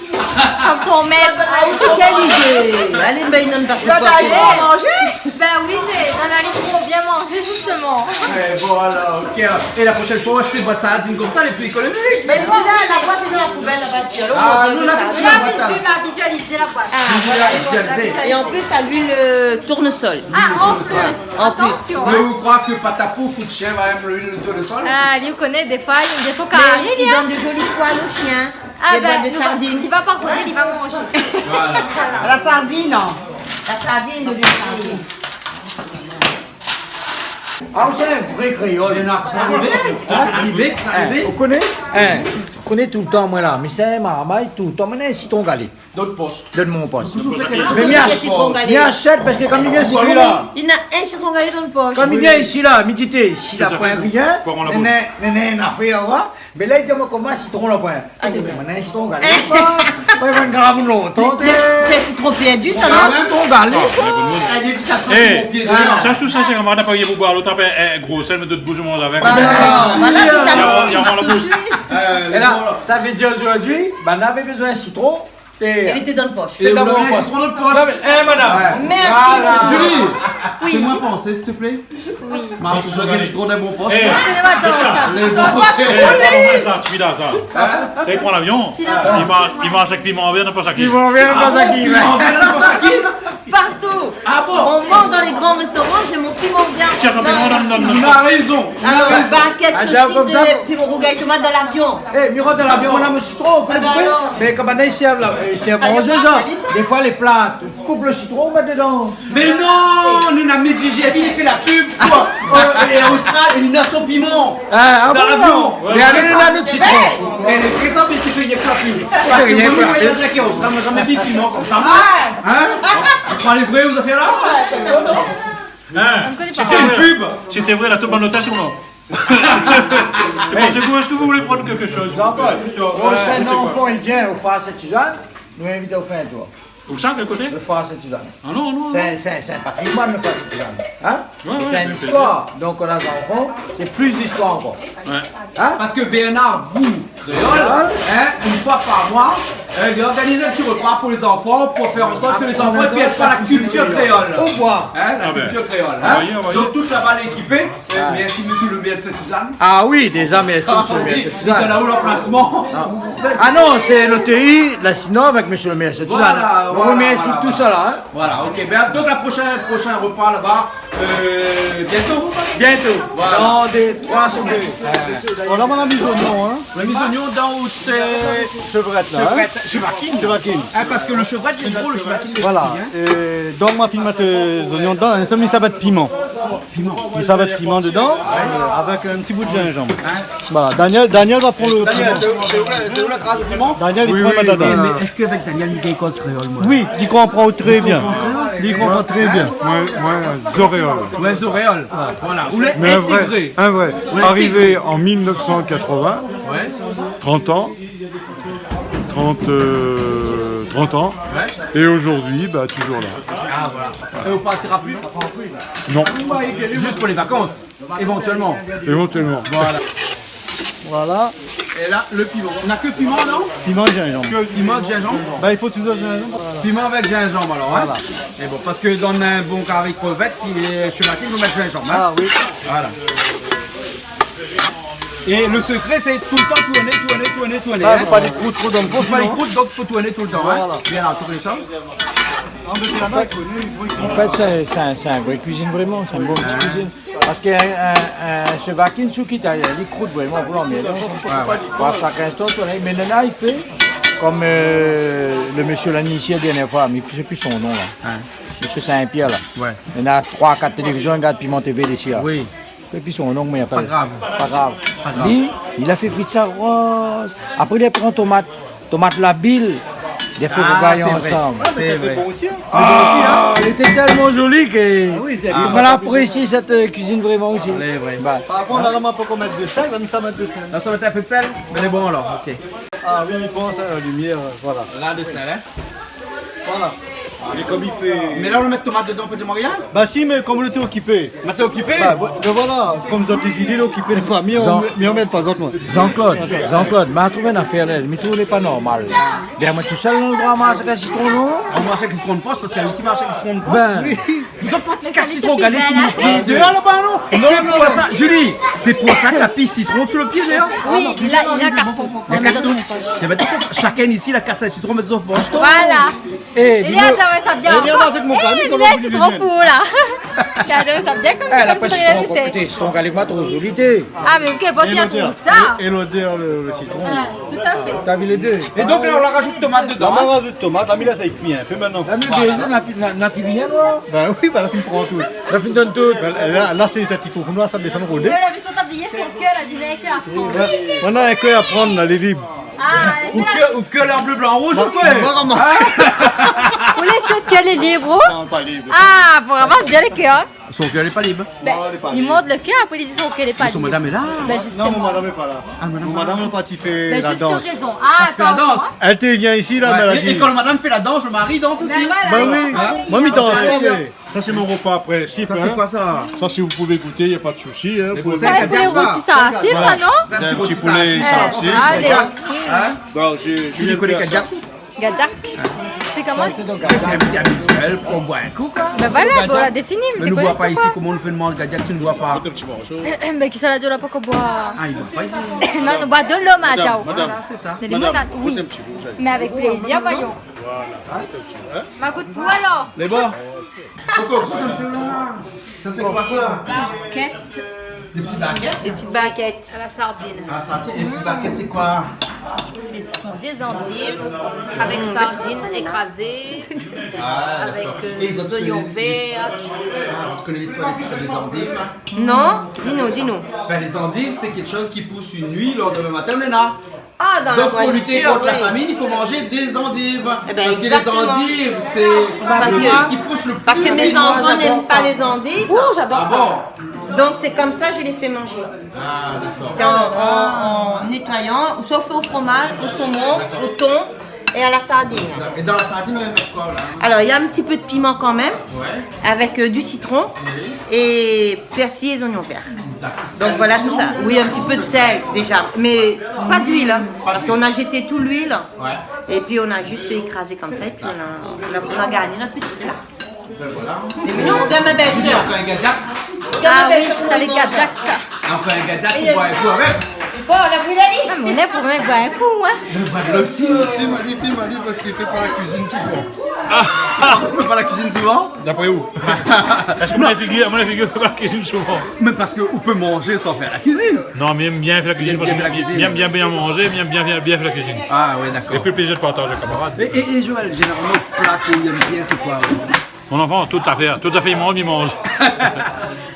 Kom son mèt. Ah, sé kèl idé ? Alé, ben, i donn pa son poison. Bah, t'as rien à manger ? Ben oui, mé dan la ligne, pou bien manzé, zistoman. Eh, bon, alor, OK. É la proshèn foi, ou ashèt boit sardine konmsa, lé pli ékonomik. Mé la, la boit lé dan la poubèl laba, ti alor. Ah, nou, la poubèl, la boit, la. Tu m'as visualisé la boit. Ah, voilà, visualisé. É an plis, sa luil, euh, tournesol. Ah, an plis. An plis. Atansion. Mé ou kroi ke Patapouf, out shien va èm luil tournesol ? Ah, li, ou koné, défoi, li, li fé son kari, li, li donn dé zoli poil o shien. Ah ben, dé boit de sardine. Li va pa rodé, li va manzé. Voilà. La sardine, non ? La sardine, de luil sardine. Ah, ou sé in vré kréol. Mé non, sa arivé, sa arivé, sa arivé. Ou koné ? Ou koné toultan, moin la, mi sé marmay toultan, moin néna in sitron galé. Dan out posh. Dan mon posh. Mé mi ashèt, mi ashèt, parske kom i vien sir la. Li néna in sitron galé dan out posh. Kom i vien isi la, mi di, té, si la poin rien, néna, néna, néna in afèr, wa. Mé la, li di amoin, koman sitron la poin ? Ah, té, mé moin néna in sitron galé. Moin, moin, grav lontan, té. Sé sitron pèrdi, sa, non ? Sitron galé, sa. Eh, sa, sou sa, sé koman, na pa rienk pou boir, lot la, eh, gro sèl, mé dot boush, manz avèk. Voilà, voilà, vitamine. É la, sa vé dir zordi, banna navé bezoin sitron, Té, li té dan posh. Té dan mon posh. Ou la mèt sitron dan out posh. Non, mé, eh, madam. Ouais. Merci beaucoup. Voilà. Julie, fais-moi penser, s'il te plaît. Oui. Marc, tu dois gagner sitron dan mon posh. Eh. Lé bon. Sa, sa, sa. Hein ? Sa, i pran lavion. Li ma-, li marsh avèk piman vèr, na pa sa ki. Piman vèr, na pa sa ki. Piman vèr, na pa sa ki. Partou. Ah bon ? On mange dans les grands restaurants, j'ai mon piment vert. Tiens, son piment, non, non, non. Il a raison, il a raison. Alors, bah, quel saucisse de piment rouge avec tomate dans l'avion ? Eh, Mirande, dan lavion, nou na sitron, ou pé koup. Eh ben alors. Mé koman i sèrv la, i sèrv manzé sa. Défoi lé pla, ou koup lo sitron, ou mèt dedan. Mais non, nou na Midi G, li fé la pub, koi. Euh, é Austral, é li na son piman. Ah, ah bon ? Dan lavion. Mé alé, nou na nout sitron. Eh, lé vré sa, mé li fé rienk la pub. Parske moin, mi voyaz avèk Austral, moin la zamé vi piman konmsa, moin. Hein ? Ou kroi lé vré, ou la fé la ? Hein ? Sé vré. Sé vré, la tout bann notation, non ? Sé pa sé gou, èske ou voulé prann kékshoz ? D'accord. Juste, euh, ouais, prochain enfant, il vient au Phare Sainte-Suzanne, nou invit aou fé in tour. Ousa, kèl koté ? Le Phare Sainte-Suzanne. Ah non, non, non. C'est, c'est, c'est un patrimoine, le Phare Sainte-Suzanne. Hein ? Ouais, ouais, avec plaisir. Et c'est une histoire. Donc, on a des enfants, c'est plus d'histoire encore. Ouais. Hein ? Parce que Bernard Gou Créole, hein, une fois par mois, euh, il organise un petit repas pour les enfants, pour faire en sorte que les enfants ne perdent pas la culture créole. Au bois. Hein, la culture créole, hein. Ah ben. Envoyez, envoyez. Donc, toute la balle est équipée. Euh, merci, monsieur le maire de Sainte-Suzanne. Ah oui, déjà, merci, monsieur le maire de Sainte-Suzanne. Ah oui, il donne à vous l'emplacement. Ah. Ah non, c'est l'O T I, là, sinon, avec monsieur le maire de Sainte-Suzanne. Voilà, voilà, voilà. On remercie tout ça, là, hein. Voilà, ok. Ben, donc, le prochain, prochain repas là-bas, euh, bientôt. Bientôt. Voilà. Dans des trois semaines. Voilà, madame, ils ont, hein. La miz ognon dan out, euh, shevrèt la, hein ? Shevrèt, shevrèt. Shevrèt. Ah, parske lo shevrèt, sé gro, lo shevrèt, sé pti, hein. Voilà. Euh, donk, ma fine mèt, euh, zognon dedan, é sa, mi sa mèt piman. Piman. Mi sa mèt piman dedan, euh, avèk in ti bout zinzanm. Hein ? Voilà. Daniel, Daniel va pran lo piman. Daniel, sé, sé ou la, sé ou la kraz lo piman ? Daniel, li pran, mèt dedan. Oui, oui, oui. Mé èske avèk Daniel, li gingn koz kréol, moin ? Oui, li konpran trè bien. Li konpran tré bien. Moin, moin, zoréol. Ouais, zoréol. Voilà. Ou lé intégré. Mé in vré, in vré. Ouais, intégré. Arrivé en mille neuf cent quatre-vingts, ouais, trente ans, trente, euh, trente ans. Ouais. Et aujourd'hui, bah, toujours là. Ah, voilà. Et on partira plus ? Non. Juste pour les vacances. Éventuellement. Éventuellement. Voilà. Voilà. É la, lo piman. Na ke piman, non ? Piman, zinzanm. Ke piman, zinzanm. Bah, il faut toujours zinzanm. Piman avèk zinzanm, alor, hein ? Voilà. É bon, parske dan in bon kari krevèt, i lé sholaté, i fo mèt zinzanm, hein ? Ah oui. Voilà. É lo sekré, sé toultan tourné, tourné, tourné, tourné, hein ? Ah, fo pa li krout tro dan lo fo, sinon. Fo pa li krout, donk fo tourné toultan, hein ? Voilà. Bien, an tou ka. An fèt, sé, sé, sé in vré kuizine, vréman. Sé in bon ti kuizine. Parske in, in, in shevakine, sou ki ta, li krout vréman, vréman, mé non. Ouais, ouais. Par shak instan, ou la, mé nana, li fé konm, euh, lo mésyé la ni isi la dèrnièr foi, mé mi koné pi son nom, la. Ouais. Mésyé Saint-Pierre, la. Ouais. Néna troi, kat télévizion, i gard Piment T V isi, la. Oui. Mi koné pi son nom, mé pa grav. Pa grav. Pa grav. Li, li la fé frit sa roz. Apré, li la pran tomat. Tomat labil, défoi, ah, fo gingn ansanm. Sé vré. Sé vré. Ah, lété tèlman zoli ke, ah oui, moin la aprésié sèt, euh, kuizine vréman osi. Lé vré. Bah. Par kont, la, nou va pa mèt de sèl, la, mi sa mèt de sèl. La, sa va mèt in pé de sèl, mé lé bon, alor, ok. Ah oui, mi pans a la limièr, euh, voilà. La, de sèl, hein. Voilà. Mé konm i fé... Mé la, ou la mèt tomat dedan, ou pé di amoin rien ? Bah si, mé konm ou lété okipé. Mé té okipé ? Bah, ouais, ben voilà, konm zot di, li lé okipé, lé pa mi, Jean-, mi anmèrd pa zot, moin. Jean-Claude, Jean-Claude, ma trouv in afèr la, mi trouv lé pa normal. Bin, moin tousèl dan lo bois, ma ashté in sitron, non ? Ah, ma ashté in sitron de pos, parske isi, ma ashté in sitron de pos. Bin. Zot la pa ti kas sitron, gard isi, mon pié déor laba, non ? Non, non, non. Sé pou sa, Julie, sé pou sa ke la pis sitron su lo pié déor. Oui, li la, li la kas tout. Li la kas tout. Sé bien, shakinn isi la kas in sitron, mèt dan son posh. Voilà. Eh, é li la, sa va, sa bien. Eh, bien, ankor. Avèk mon kari, eh, mé la, sé tro pou la. Li la, sa bien konm, eh, konm la pa sitron, réalité. Koté sitron, gard amoin, tro zoli, té. Ah, mé OK, parske li la trouv sa. É lodèr, é, é lodèr, lo, lo sitron. Ah, tout à fait. T'as vu les deux ? É donk la, ou la rajout tomat dedan, hein ? La, ma rajout tomat, la, mi lès sa kui in pé mintnan. La, mi, voilà, na pi, na, na pi rien, non ? Bin oui, bin, la fine pran tout. La fine donn tout. Bin, la, la, sé sa, i fo, fo nou sa désann rodé. Li la vi son tablié, son kèr, la di, lé kèr a prann. Ouais. Moin na in kèr a prann, la, lé lib. Ah, ou kèr, ou kèr lé an blé, blan, rouz, ou koi ? Moin, koman ? Hein ? Ou lé sir kèr lé lib, oh ? Non, pa lib. Ah, vréman, sé bien lé kèr, hein ? Son kèr lé pa lib. Non, lé pa lib. Bin, li mont lo kèr, apré li di son kèr lé pa lib. Mé son madam lé la ? Bin, non, mon madam lé pa la. Ah, madam lé pa la. Mon madam la parti fé la dans. Bin, juste raison. Ah, atansion, hein. Èl té vien isi la, ouais, mé èl la di... É, é kan lo madam i fé la dans, lo mari i dans osi ? Bin voilà. Bin oui. Hein ? Moin, mi dans pa, mé... Sa, sé mon repa prinsip, hein. Sa, sé koi sa ? Sa, si vous pouvez goûter, y a pas de souci, hein. Sa, sé pou lé roti sarsif, sa, non ? Voilà. Sé in ti poulé sarsif. Alé. Hein ? Bon, je, je viens de faire ça. Julie, koné kadiak ? Kadiak. Èksplik amoin. Sa, sé in pti abitièl, pou boir in kou, koi. Bin voilà, bon, la défini, mé nou boir pa isi, koman nou fé demann kadiak si nou boir pa ? Mèt in pti morso. Bin, kisa la di, la pa ankor boir ? Ah, i boir pa isi. Non, nou boir dolo, madam. Madam, madam. Voilà, sé sa. Madam, mèt in pti kou, sa. Mé avèk plézir, voyons. Ma gout pou alor. Lé bon. Koko, kosa ou fé la ? Sa sé koi sa ? Barquette. Dé ti barkèt ? Dé ti barkèt. À la sardine. À la sardine. É ti barkèt, sé koi ? Ce sont des endives avec sardines écrasées, avec, euh, des oignons verts. Ah, zot i koné listoir dé, dé zandiv ? Non, di nou, di nou. Ben, les endives, c'est quelque chose qui pousse une nuit, le lendemain matin, on est là. Ah, dans la moisissure, oui. Donc, pour lutter contre la famine, il faut manger des endives. Eh ben, exactement. Parce que les endives, c'est le truc qui pousse le plus. Parce que, parce que mes enfants n'aiment pas les endives. Ouh, j'adore ça. Ah bon ? Donc, c'est comme ça, je les fais manger. Ah, d'accord. C'est en, en, en nettoyant, soit on fait au fromage, au saumon, au thon et à la sardine. D'accord. Et dans la sardine, on va mettre quoi, là ? Alors, il y a un petit peu de piment quand même, avec, euh, du citron et persil et oignons verts. Oui. D'accord. Donc voilà tout ça. Oui, un petit peu de sel déjà, mais pas d'huile, hein, parce qu'on a jeté tout l'huile et puis on a juste fait écraser comme ça et puis on a, on a, on a garni notre petit plat. Ben voilà. É mé non, regard ma bèl-sèr. Ankor in gadiak. Ah oui, sa lé gadiak, sa. Ankor in gadiak, i fo boir in kou avèk. I fo, la bouyi la li. Ah, mé nou pé mèm boir in kou, hein. Mé voilà osi. Li la di, li la di, parske li fé pa la kuizine souvan. Ah, ou fé pa la kuizine souvan ? D'après où ? Parske mon figir, mon figir fé pa la kuizine souvan. Mé parske ou pé manzé san fèr la kuizine. Non, mé mi èm bien fèr la kuizine, parske mi èm bien, bien manzé, mi èm bien, bien, bien fèr la kuizine. Ah ouais, d'accord. É pi le plézir de partazé avèk kamarad. É, é, é Joël, zénéralman, le pla ke ou èm bien, sé koi, euh ? Mon zanfan, tout afèr, tout afèr i manz, mi manz.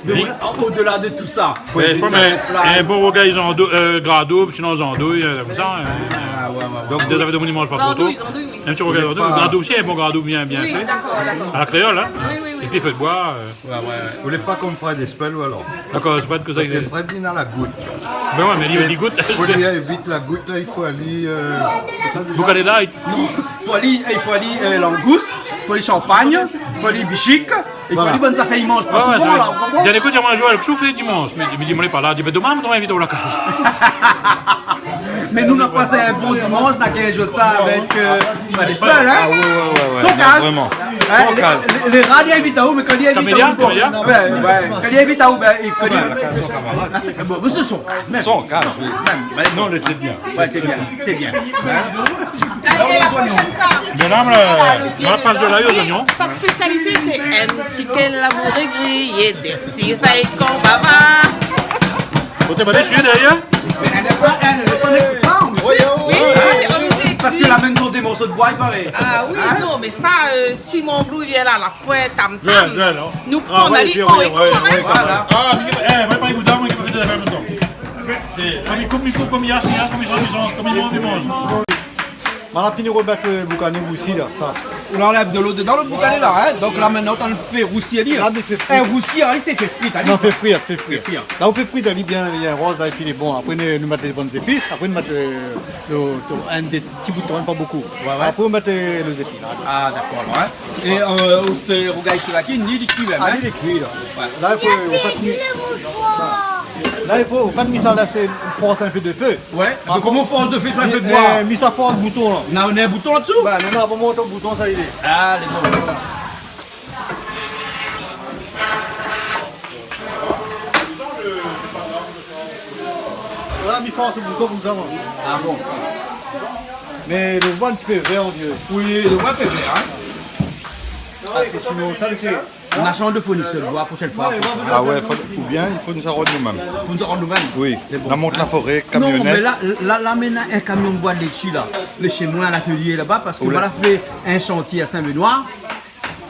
Mé oui, au-delà de tout ça, mé fo, mé in bon rougay zando, euh, gra doub, sinon zandouy, euh, konmsa, hein. Ah, ouais, ouais, ouais. Donk, dé zafèr demoun i manz pa tro tro. Zandouy, zandouy, oui. In ti rougay zandouy. Gra doub osi, in bon gra doub bien, bien fé. Oui, d'accord, d'accord. À la créole, hein. Oui, oui, oui. É pi fé d'boi, euh, Ouais, ouais, ouais. Ou lé pa konm Fred Espel, ou alor ? Dakor, sé pa ke sa. Parske Fred, li na la gout. Ben ouais, mé li, li gout. Fo li évit la gout, la, i fo alé, euh, boukané light. Non, fo alé, i fo alé, euh, langous, fo alé shanpagn, fo alé bishik, é fo alé bann zafèr i manz pa souvan, la, ou konpran ? Bien, ékout, moin, Joël, kosa ou fé dimansh ? Mi, mi di, moin lé pa la, di, ben, domin, nou invit aou la kaz. Mé nou, nou la pas in bon dimansh, nou la gingn zoué sa avèk, euh, Fred Espel, hein ? Ah ouais, ouais, ouais, ouais. Son kaz. Non, vréman. Hein, son kaz. Lé, lé, lé rar li invit aou, mé kan li invit aou, Camélia, ben, ouais, kan li invit aou, ben, é kan li... Ouais, son kamarad. Ah, sé, bon, mé sé son kaz mèm. Son kaz, oui. Mèm, ben, non, lé bien. Ouais, sé bien, sé bien. Hein ? Mé la, la, la pas de lay o zoignon. Sa spésialité, sé in ti kèl lamouré griyé, dé ti fèy konbava. Ou té pa dési dèrièr ? Mé lès pa, lès pa nou ékout sa, on vé. Oui, oui, oui, on vé. Parske la mèm zot dé morso d'boi, i paré. Ah oui, non, mé sa, euh, si mon blou i lé la, la poin tam tam. Joël, Joël, non. Nou pran ali, on ékout, hein. Voilà. Ah, mé, eh, moin pa ékout, moin, i fé dé zafèr an mèm tan. Eh, konm i koup, i koup, konm i ash, i ash, konm i sanz, i sanz, konm i manz, i manz. Moin la fini romèt, euh, boukané rousi la, sa. Ou anlèv de lo dedan, lo boukané la, hein. Donk la, mintnan, ou fé rousi ali. La, mi fé frir. Eh, rousi ali, sé fé frir ali. Non, fé frir, fé frir. Fé frir. La, ou fé frir ali bien, bien roz la, épi lé bon. Apré, nou, nou mèt lé bone zépis. Apré, nou mèt, euh, lo, lo, in dé ti bout, pa bonpé. Ouais, ouais. Apré, nou mèt, euh, lé zépis la. Ah, dakor, alor, hein. É, euh, ou fé rougay souvaki, li, li kui mèm, hein. Ah, li, li kui la. Ouais. La, i fo, an fèt, mi, la, i fo, an fèt, mi sa lès fors in pé de fé. Ouais, mé koman fors de fé si ou na in pé d'boi ? Eh, mi sa fors bouton la. Na, na in bouton an dsou ? Ben, non, non, pou mont o bouton, sa i lé. Ah, lé bon. Voilà, mi fors bouton konmsa, moin. Ah bon ? Mé lo boi in ti pé vèr, on diré. Oui, lo boi in pé vèr, hein. Ah, sé sinon sa, lé... Nou va shanj de fournisèr d'boi proshèn foi. Ah ouais, fo, oubien i fo nou sa rod nou mèm. Fo nou sa rod nou mèm. Oui. Sé bon. Nou mont la foré, non, kamionnèt. Mé la, la, la, mintnan, in kamion d'boi létshi la, lé shé moin, a l'atelier laba, parske moin la fé in shantié a Saint-Benoît.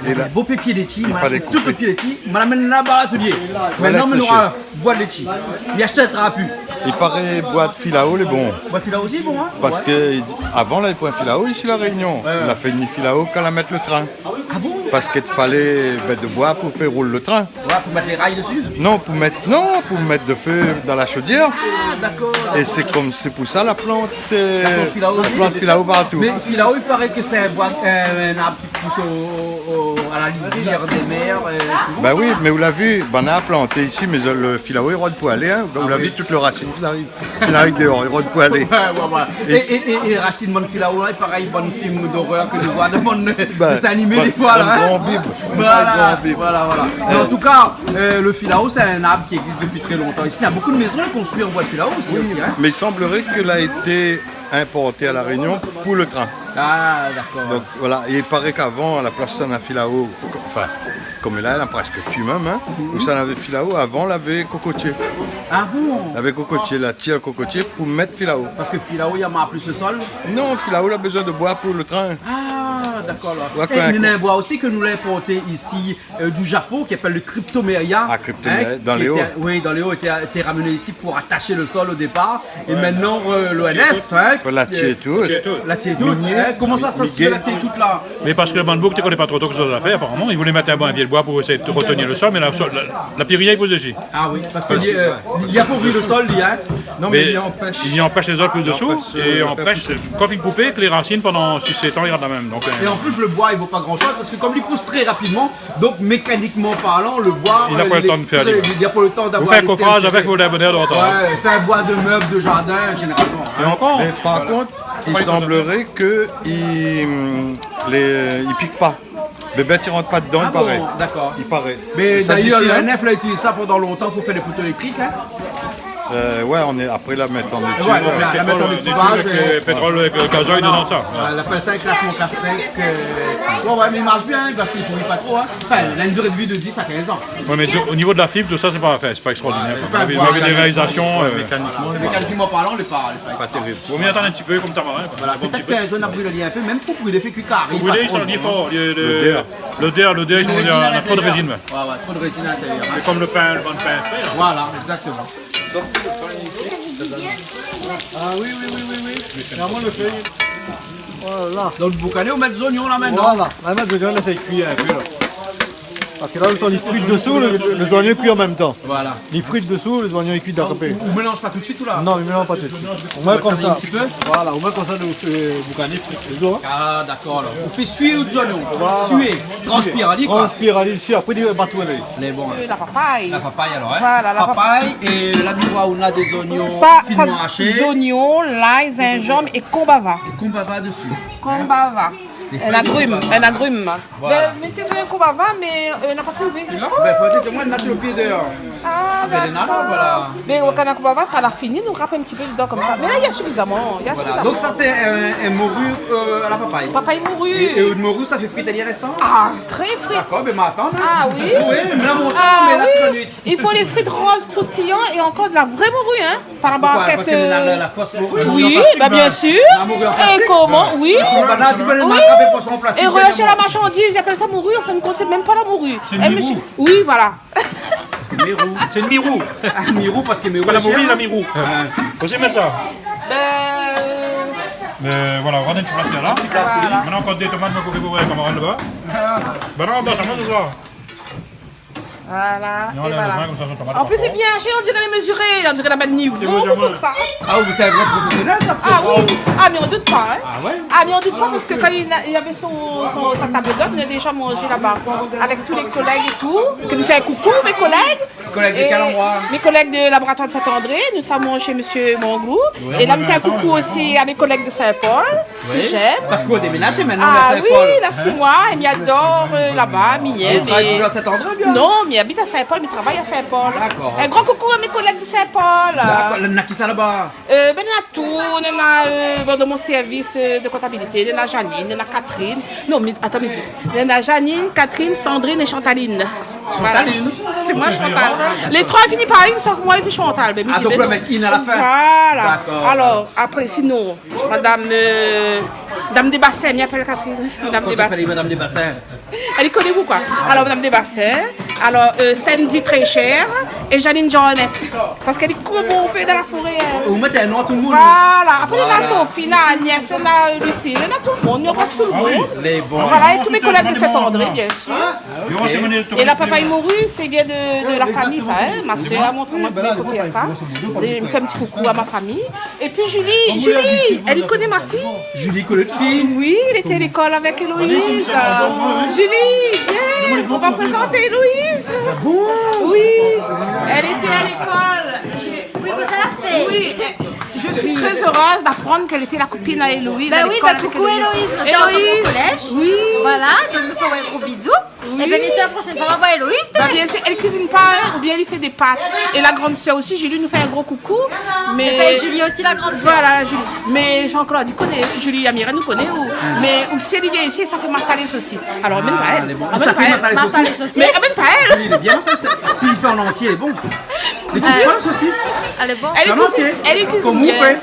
É la, in bo pié létshi, i falé koupé. Tout pié létshi, moin la amenn laba a l'atelier. Voilà, mintnan, sé nou nora boi létshi. Mi ashté in trapu. I paré boi d'filao lé bon. Boi d'filao osi lé bon, hein ? Parske avan, la, i pran filao isi La Rényon. Ouais, ouais. La fé ni filao kan la mèt lo trin. Ah bon ? Parske i falé bèt d'boi pou fé roul lo trin. Ouais, pou mèt lé ray dési ? Non, pou mèt, non, pou mèt d'fé dan la shodièr. Ah, dakor. É sé konm, sé pou sa la plant, euh, la plant filao partou. Mé filao, i paré ke sé in boi, euh, in arb ki pous o, o, o, a la lizièr dé mèr, euh, souvan. Ben oui, mé ou la vi, banna la planté isi, mé lo filao i rod pou alé, hein. Ou la vi, tout lo rasine i ariv. Fine ariv déor, i rod pou alé. Ouais, ouais, ouais. É, é, é, é rasine bann filao la, i paré bann film d'orèr ke nou voi dan bann, euh, désin animé défoi la, hein. Gran bib. Voilà, voilà, voilà. Mé an tou ka, euh, lo filao, sé in arb ki égzis dopi trè lontan. Isi, na bonpé de mézon konstrui an boi d'filao osi, hein. Oui, mé i sanblré ke la été inporté a La Rényon pou le trin. Ah, dakor. Donk, voilà, é i paré k'avan, a la plas sa na filao, anfin, konm la, la prèsk pi mèm, in, ousa navé filao, avan, lavé kokotié. Ah bon ? Lavé kokotié, la tir kokotié pou mèt filao. Parske filao, i amar plis le sol ? Non, filao, la bezoin de boi pou le trin. Ah, dakor, alor. Ouais, é koi, néna in boi osi ke nou la inporté isi, euh, du Japon, ki apèl le cryptomeria, ah, cryptomeria, in, dan lé o. Oui, dan lé o, té, té ramèn isi pou atash le sol o dépar. É mintnan, euh, l'O N F, in, la tir tout. La tir tout. Minié. In, koman sa, sa, minié. La tir tout la ? Mé parske bann boug té koné pa tro tro kosa zot i sa fé, aparaman. I voulé mèt in bon pié d'boi pou éséy retenir le sol, mé la, la, la pi rien i poz dési. Ah oui, parske, euh, li aprovri le sol, li, in. Non, mé li anpèsh. Mé li anpèsh lé zot pous désou, é anpèsh, kan fine koupé, èk lé rasine pandan sis sèt an, i rès la mèm. Donk, euh, é an plis, le boi, i vo pa gran shoz, parske konm li pous trè rapidman, donk mékanikman parlan, le boi, euh, li na pa le tan de fé, li na pa le tan d'avoir lé sèl. Ou fé in kofraz avèk, ou lé bonèr dan le tan. Ouais, sé in boi de mèb de zardin, zénéralman, in. É ankor ? Mé par kont, i sanblré ke i, lé, i pik pa. Bébèt i rant pa dedan, i paré. Ah bon, dakor. I paré. Mé d'ayèr, l'O N F la itiliz sa pandan lontan pou fé lé poto éléktrik, in. Euh, ouais, on est, apré, la mèt an étid. Ouais, la mèt an étid avèk, euh, pétrol, avèk, euh, gazoil dedan, sa. Ouais, i apèl sa in klasman klas sink, euh, ouais, ouais, mé i marsh bien, in, parske li pouri pa tro, in. Anfin, li na in diré de vi de dis a kinz an. Ouais, mé o nivo de la fib, tousa, sé pa, anfin, sé pa ékstraordinèr. Ouais, sa. Mé navé, navé dé réalizasion, euh, mékanikman, mékanikman parlan, lé pa, lé pa, lé pa térib. Vo mié atann in ti pé, konm tamarin, koi. Voilà, pétèt ke zot la bril ali in pé, mèm pou bril, fé kui kari, pa tro, in. Lodèr. Lodèr, lodèr, i son, na tro de rézine, ouais. Lodèr. Ouais, ouais, tro de rézine a l'intérieur, in. Sé konm le pin, le bann pin fré, la. Voilà, exactement. Ah oui, oui, oui, oui, oui. Normalman, le fèy. Voilà. Donk, boukané, ou mèt zoignon la mintnan. Voilà, la mèt zoignon, la fé kui in pé, la. Parske la, le tan li frit désou, le, le zoignon i kui an mèm tan. Voilà. Li frit désou, le zoignon i kui d'akopé. Ah, ou, ou mélanz pa tout suit, ou la ? Non, mi mélanz pa tout suit. Ou mèt konmsa. Ou mèt in ti pé ? Voilà, ou mèt konmsa, donk, euh, boukané, frit désou, in. Ah, dakor, alor. Ou fé sué out zoignon. Voilà. Sué. Transpir ali, koi. Transpir ali, si, apré, li va tourné. Lé bon, in. La papay. La papay, alor, in. Voilà, la papay. Papay é la, mi oi, ou na dé zoignon finement ashé. Sa, sa, zoignon, lay, zinzanm é konbava. É konbava desi. Konbava. In agrim, in agrim. Voilà. Bin, mèt in konbava, mé, euh, na pa trouvé. Non, bin, fo dir ke moin, na su le pié déor. Ah, dakor. Mé kan na konbava, kan la fini, nou rap in ti pé dedan konmsa. Mé la, néna sifizaman, néna sifizaman. Voilà. Donk sa, sé in, in mori, euh, a la papay. Papay mori. É, é out mori, sa fé frit ali a linstan ? Ah, trè frit. Dakor, bin, ma atann, in. Ah oui. Oui, mé la, mon tan, mé la, oui. I fo lé frit roz kroustiyan é ankor de la vré mori, in. Par la barkèt, euh. Poukosa ? Parske néna la, la fos mori, mori an plastik, la. Oui, bin, bien sir. La mori an plastik. É koman ? Oui. Bin, la, ti pé lé mal trapé pou son plastik. Oui. É royal la marsandiz, i apèl sa mori, an fin de kont, sé mèm pa la mori. Sé in mirou. Eh, mésyé. Oui, voilà. Sé mirou. Sé in mirou. Ah, mirou, parske mirou, pa la mori, la mirou. Ouais. Ou sa mèt sa. Bin. Mé voilà, ou rant in ti plas la. Voilà. Mintnan, ankor dé tomat, ma koupé pou in kamarad laba. Bin non, bin, sa, moin, sé sa. Voilà, é voilà. Non, non, non, konmsa, sa tomat, anplis, sé bien ashé, on diré lé meziré, on diré la mèt nivo, konmsa. Ah, ou sé in vré profésionèl, sa. Ah oui. Ah, mé on dout pa, in. Ah ouais ? Ah, mé on dout pa, parske kan li na-, li navé son, son, sa tab d'ot, nou la déza manzé laba, avèk tout lé kolèg é tout. Ke mi fé in koukou, mé kolèg. Kolèg de kèl landroi ? Mé kolèg de laboratoir de Saint-André, nou la manzé shé mésyé Manglou. Ouais, ouais, atann. É la, mi fé in koukou osi a mé kolèg de Saint-Paul. Oui. Ke j'aime. Parske ou la déménazé mintnan, la, Saint-Paul. Ah oui, la, sis moi, é mi ador, euh, laba, mi èm. Ah, ou travay toujour a Saint-André, bien ? Non, mi abit a Saint-Paul, mi travay a Saint-Paul. Dakor. In gran koukou a mé kolèg de Saint-Paul. Dakor, néna kisa laba ? Euh, bin, néna tout, néna, euh, bon, dan mon sèrvis, euh, de kontabilité, néna Janine, néna Catherine. Non, mé atann, mi di. Néna Janine, Catherine, Sandrine é Chantaline. Voilà. Chantaline. Sé moin, Chantal. Lé troi i fini par ine, sof moin, i fé Chantal. Bin, mi di, bin non. Ah, donk, ou la mèt ine a la fin. Voilà. Dakor. Alor, apré, sinon, madam, euh, Dam dé Basin, mi apèl Catherine. Madam dé Basin. Koman i apèl, madam dé Basin ? Èl i koné ou koi ? Alor, madam dé Basin, alor, euh, Sandy Très Cher é Janine Jeannet. Parske èl i kour bonpé dan la foré, in. Ou mèt in non a tout le moun. Voilà. Apré, néna Sophie, néna Agnès, néna, euh, Lucille, néna tout le moun, nou anbras tout le moun. Ah oui. Lé bon. Voilà, é tout mé kolèg de Saint-André, bien sir. É, é la papay mori, sé bien de, de la fami, sa, in. Ma sèr la mont amoin koman fé sa. É mi fé in ti koukou a ma fami. Épi Julie, Julie, èl i koné ma fiy. Julie, kolèg fiy. Oui, èl lété a lékol avèk Héloïse. Julie, vien, on va présenter Héloïse. Ah bon ? Oui, èl lété a lékol. Oui, kosa la fé ? Oui, je suis très heureuse d'apprendre qu'elle était la copine à Héloïse à l'école avec Héloïse. Bin oui, bin koukou Héloïse, nou té ansanm o kolèz. Oui. Voilà, donk nou fé in gro bizou. Oui. Eh ben, mais la prochaine fois, on va voir Héloïse. Bah, bien sûr, elle cuisine pas, hein, ou bien elle fait des pâtes. Et la grande sœur aussi, Julie nous fait un gros coucou. Mais... Eh ben, Julie aussi, la grande sœur. Voilà, la Julie. Mais Jean-Claude, il connaît, Julie Amira nous connaît, ou, mais aussi elle vient ici, ça fait massalé saucisse. Alors, amène pas elle. Ah, les bons. Amène pas elle. Massalé saucisse. Mais amène pas elle. Julie, il est bien, ça, ça. S'il fait en entier, il est bon. Mais tu prends la saucisse ? Allez, bon. Elle est cuisine, elle est cuisinière. Comment on fait ?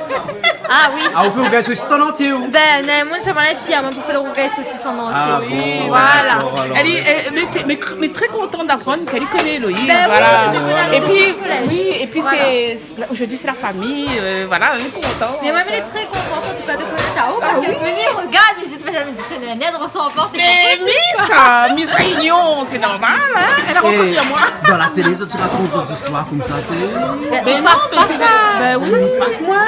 Ah oui. Ah, ou fé rougay sosis an antié, ou ? Ben, non, moin, sa ma inspir amoin pou fé le rougay sosis an antié. Ah bon, voilà. D'accord, alors. Elle est, elle, mais, mais, mais très contente d'apprendre qu'elle connaît Héloïse, voilà. Ben oui, depuis le collège. Et puis, oui, et puis c'est, c'est, aujourd'hui, c'est la famille, euh, voilà, on est content. Mais moi, elle est très contente, en tout cas, de connaître Tao, parce que même il regarde, mais il dit, mais, mais, c'est le nez de ressemblance, c'est pas possible, quoi. Mais Miss, euh, Miss Réunion, c'est normal, hein ? Elle a reconnu à moi. Et dans la télé, ça, tu racontes des histoires comme ça, t'es... Ben, on passe pas ça. Ben oui,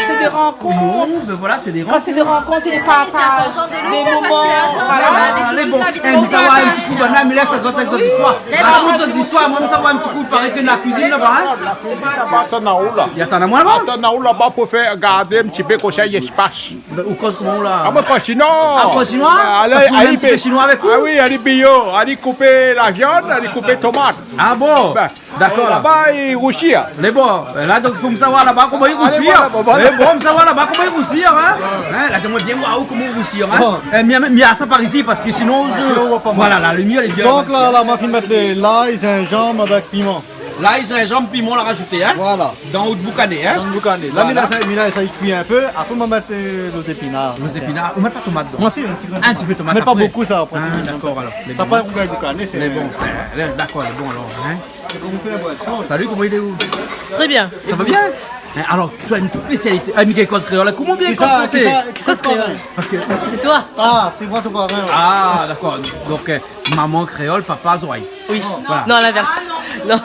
c'est des rencontres. Non, ben voilà, c'est des rencontres. Quand c'est des rencontres, c'est des partages, des moments, voilà. Quand c'est des rencontres, c'est des moments, c'est important de le dire, parce que, attends, on a des trucs à vidéo. Ah, les bons. Eh, mais ça va un petit coup, maintenant, mais laisse ça, ça, ça, ça, l'histoire. Raconte ton histoire, moi, ça va un petit coup, il paraît que la cuisine là-bas, hein. La cuisine là-bas, attends, là. Il y a, t'en as moins là-bas ? Attends, là, là-bas, pour faire garder un petit peu comme ça, l'espace. Ou koz koman la ? Ah, moin, koz shinoi. Ah, koz shinoi ? Ah, alé, alé, koz shinoi avèk ou ? Ah oui, alé bio, alé koupé la viann, alé koupé tomat. Ah bon ? Ben, d'accord, là-bas, i rousi, hein. Lé bon. Là, donc, fo savoir là-bas comment il roussir. Allez, voilà, bon, voilà. Lé bon, savoir là-bas comment il roussir, hein. Hein, là, j'aimerais bien voir comment il roussir, hein. Bon. Eh, mi, mi, mi, sa par ici, parce que sinon, je... Ah, on voit pas mal. Voilà, la lumière, elle est bien. Donc, là, là, ma fine mèt lé, lay, zinzanm avèk piman. Lay, zinzanm, piman, la rajouté, hein ? Voilà. Dan out boukané, hein ? Dan out boukané. Voilà. La, mi lès sa, mi lès sa kui in pé. Apré, ma mèt, euh, lé zépinard. Lé zépinard. Ou mèt pa tomat dedan ? Moin, si, in ti pé. In ti pé tomat apré. Mé pa bonpé sa, apré. Ah, d'accord, alors. Lé bon. Sa pa rougay boukané, sé... Lé bon, sé, lé, d'accord, lé bon, alors, hein ? Salut, koman i lé, ou ? Très bien. Ça va bien ? Hein, alors, tu as une spécialité. Ah, Miguel, koz kréol, koman bien koz fransé ? Kisa, kisa, kisa koz kréol ? Parce que... C'est toi. Ah, c'est moi, ton parrain, ouais. Ah, d'accord. Donc, euh, maman kréol, papa zorèy. Oui. Voilà. Non, l'inverse. Non.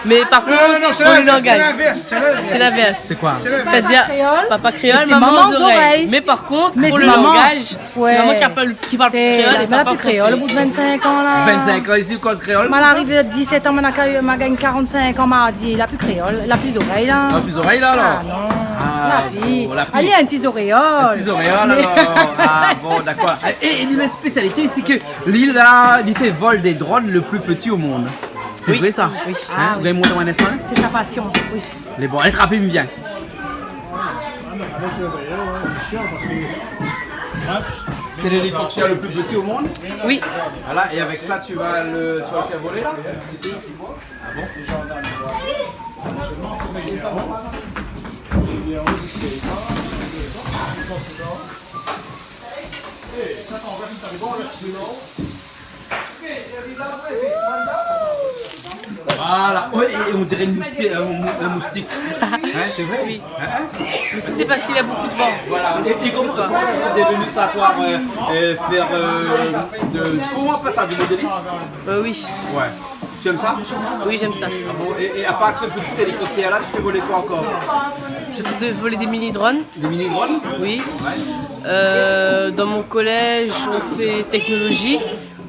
Mais par contre, non, non, non, c'est l'inverse, c'est l'inverse, c'est l'inverse. C'est l'inverse. C'est quoi ? C'est l'inverse. C'est-à-dire, papa kréol, maman zorèy. Mais c'est maman zorèy. Mais par contre, pour le langage, c'est maman qui parle, qui parle plus créole et papa français. Ouais. T'es la, la plus créole au bout de vingt-cinq ans, là. Vingt-cinq ans ici, ou koz kréol ? Moin la arivé disèt an, moin la, moin la gingn quarante-cinq an mardi. La pi kréol, la pi zorèy, la. La pi zorèy, la, alors ? Ah non. Ah, la pi. Bon, la pi. Alé, in ti zoréol. In ti zoréol, alors. Ah, bon, d'accord. Et, et la spécialité, c'est que li la, li fé vol des drones le plus petit au monde. C'est vrai, ça ? Oui. Hein ? Ah, oui. Ou gingn montré amoin in instan, hein ? C'est sa passion, oui. Lé bon, alé, trap bien. C'est l'hélicoptère le plus petit au monde ? Oui. Voilà, et avec ça, tu vas le, tu vas le faire voler, là ? Ah bon ? Voilà. Ouais, et on dirait une mousti-, un mou-, un moustique. Hein, c'est vrai ? Oui. Hein ? Mais ça, c'est parce qu'il a beaucoup de vent. Voilà. Donc, c'est plus... Et, et comment, comment c'est devenu ça, toi, euh, euh, faire, euh, de, comment on appelle ça, du modélisme ? Euh, oui. Ouais. Tu aimes ça ? Oui, j'aime ça. Ah bon, et, et à part ce petit hélicoptère-là, tu fais voler quoi encore ? Je fais de, voler des mini-drones. Des mini-drones ? Oui. Ouais. Euh, dans mon collège, on fait technologie.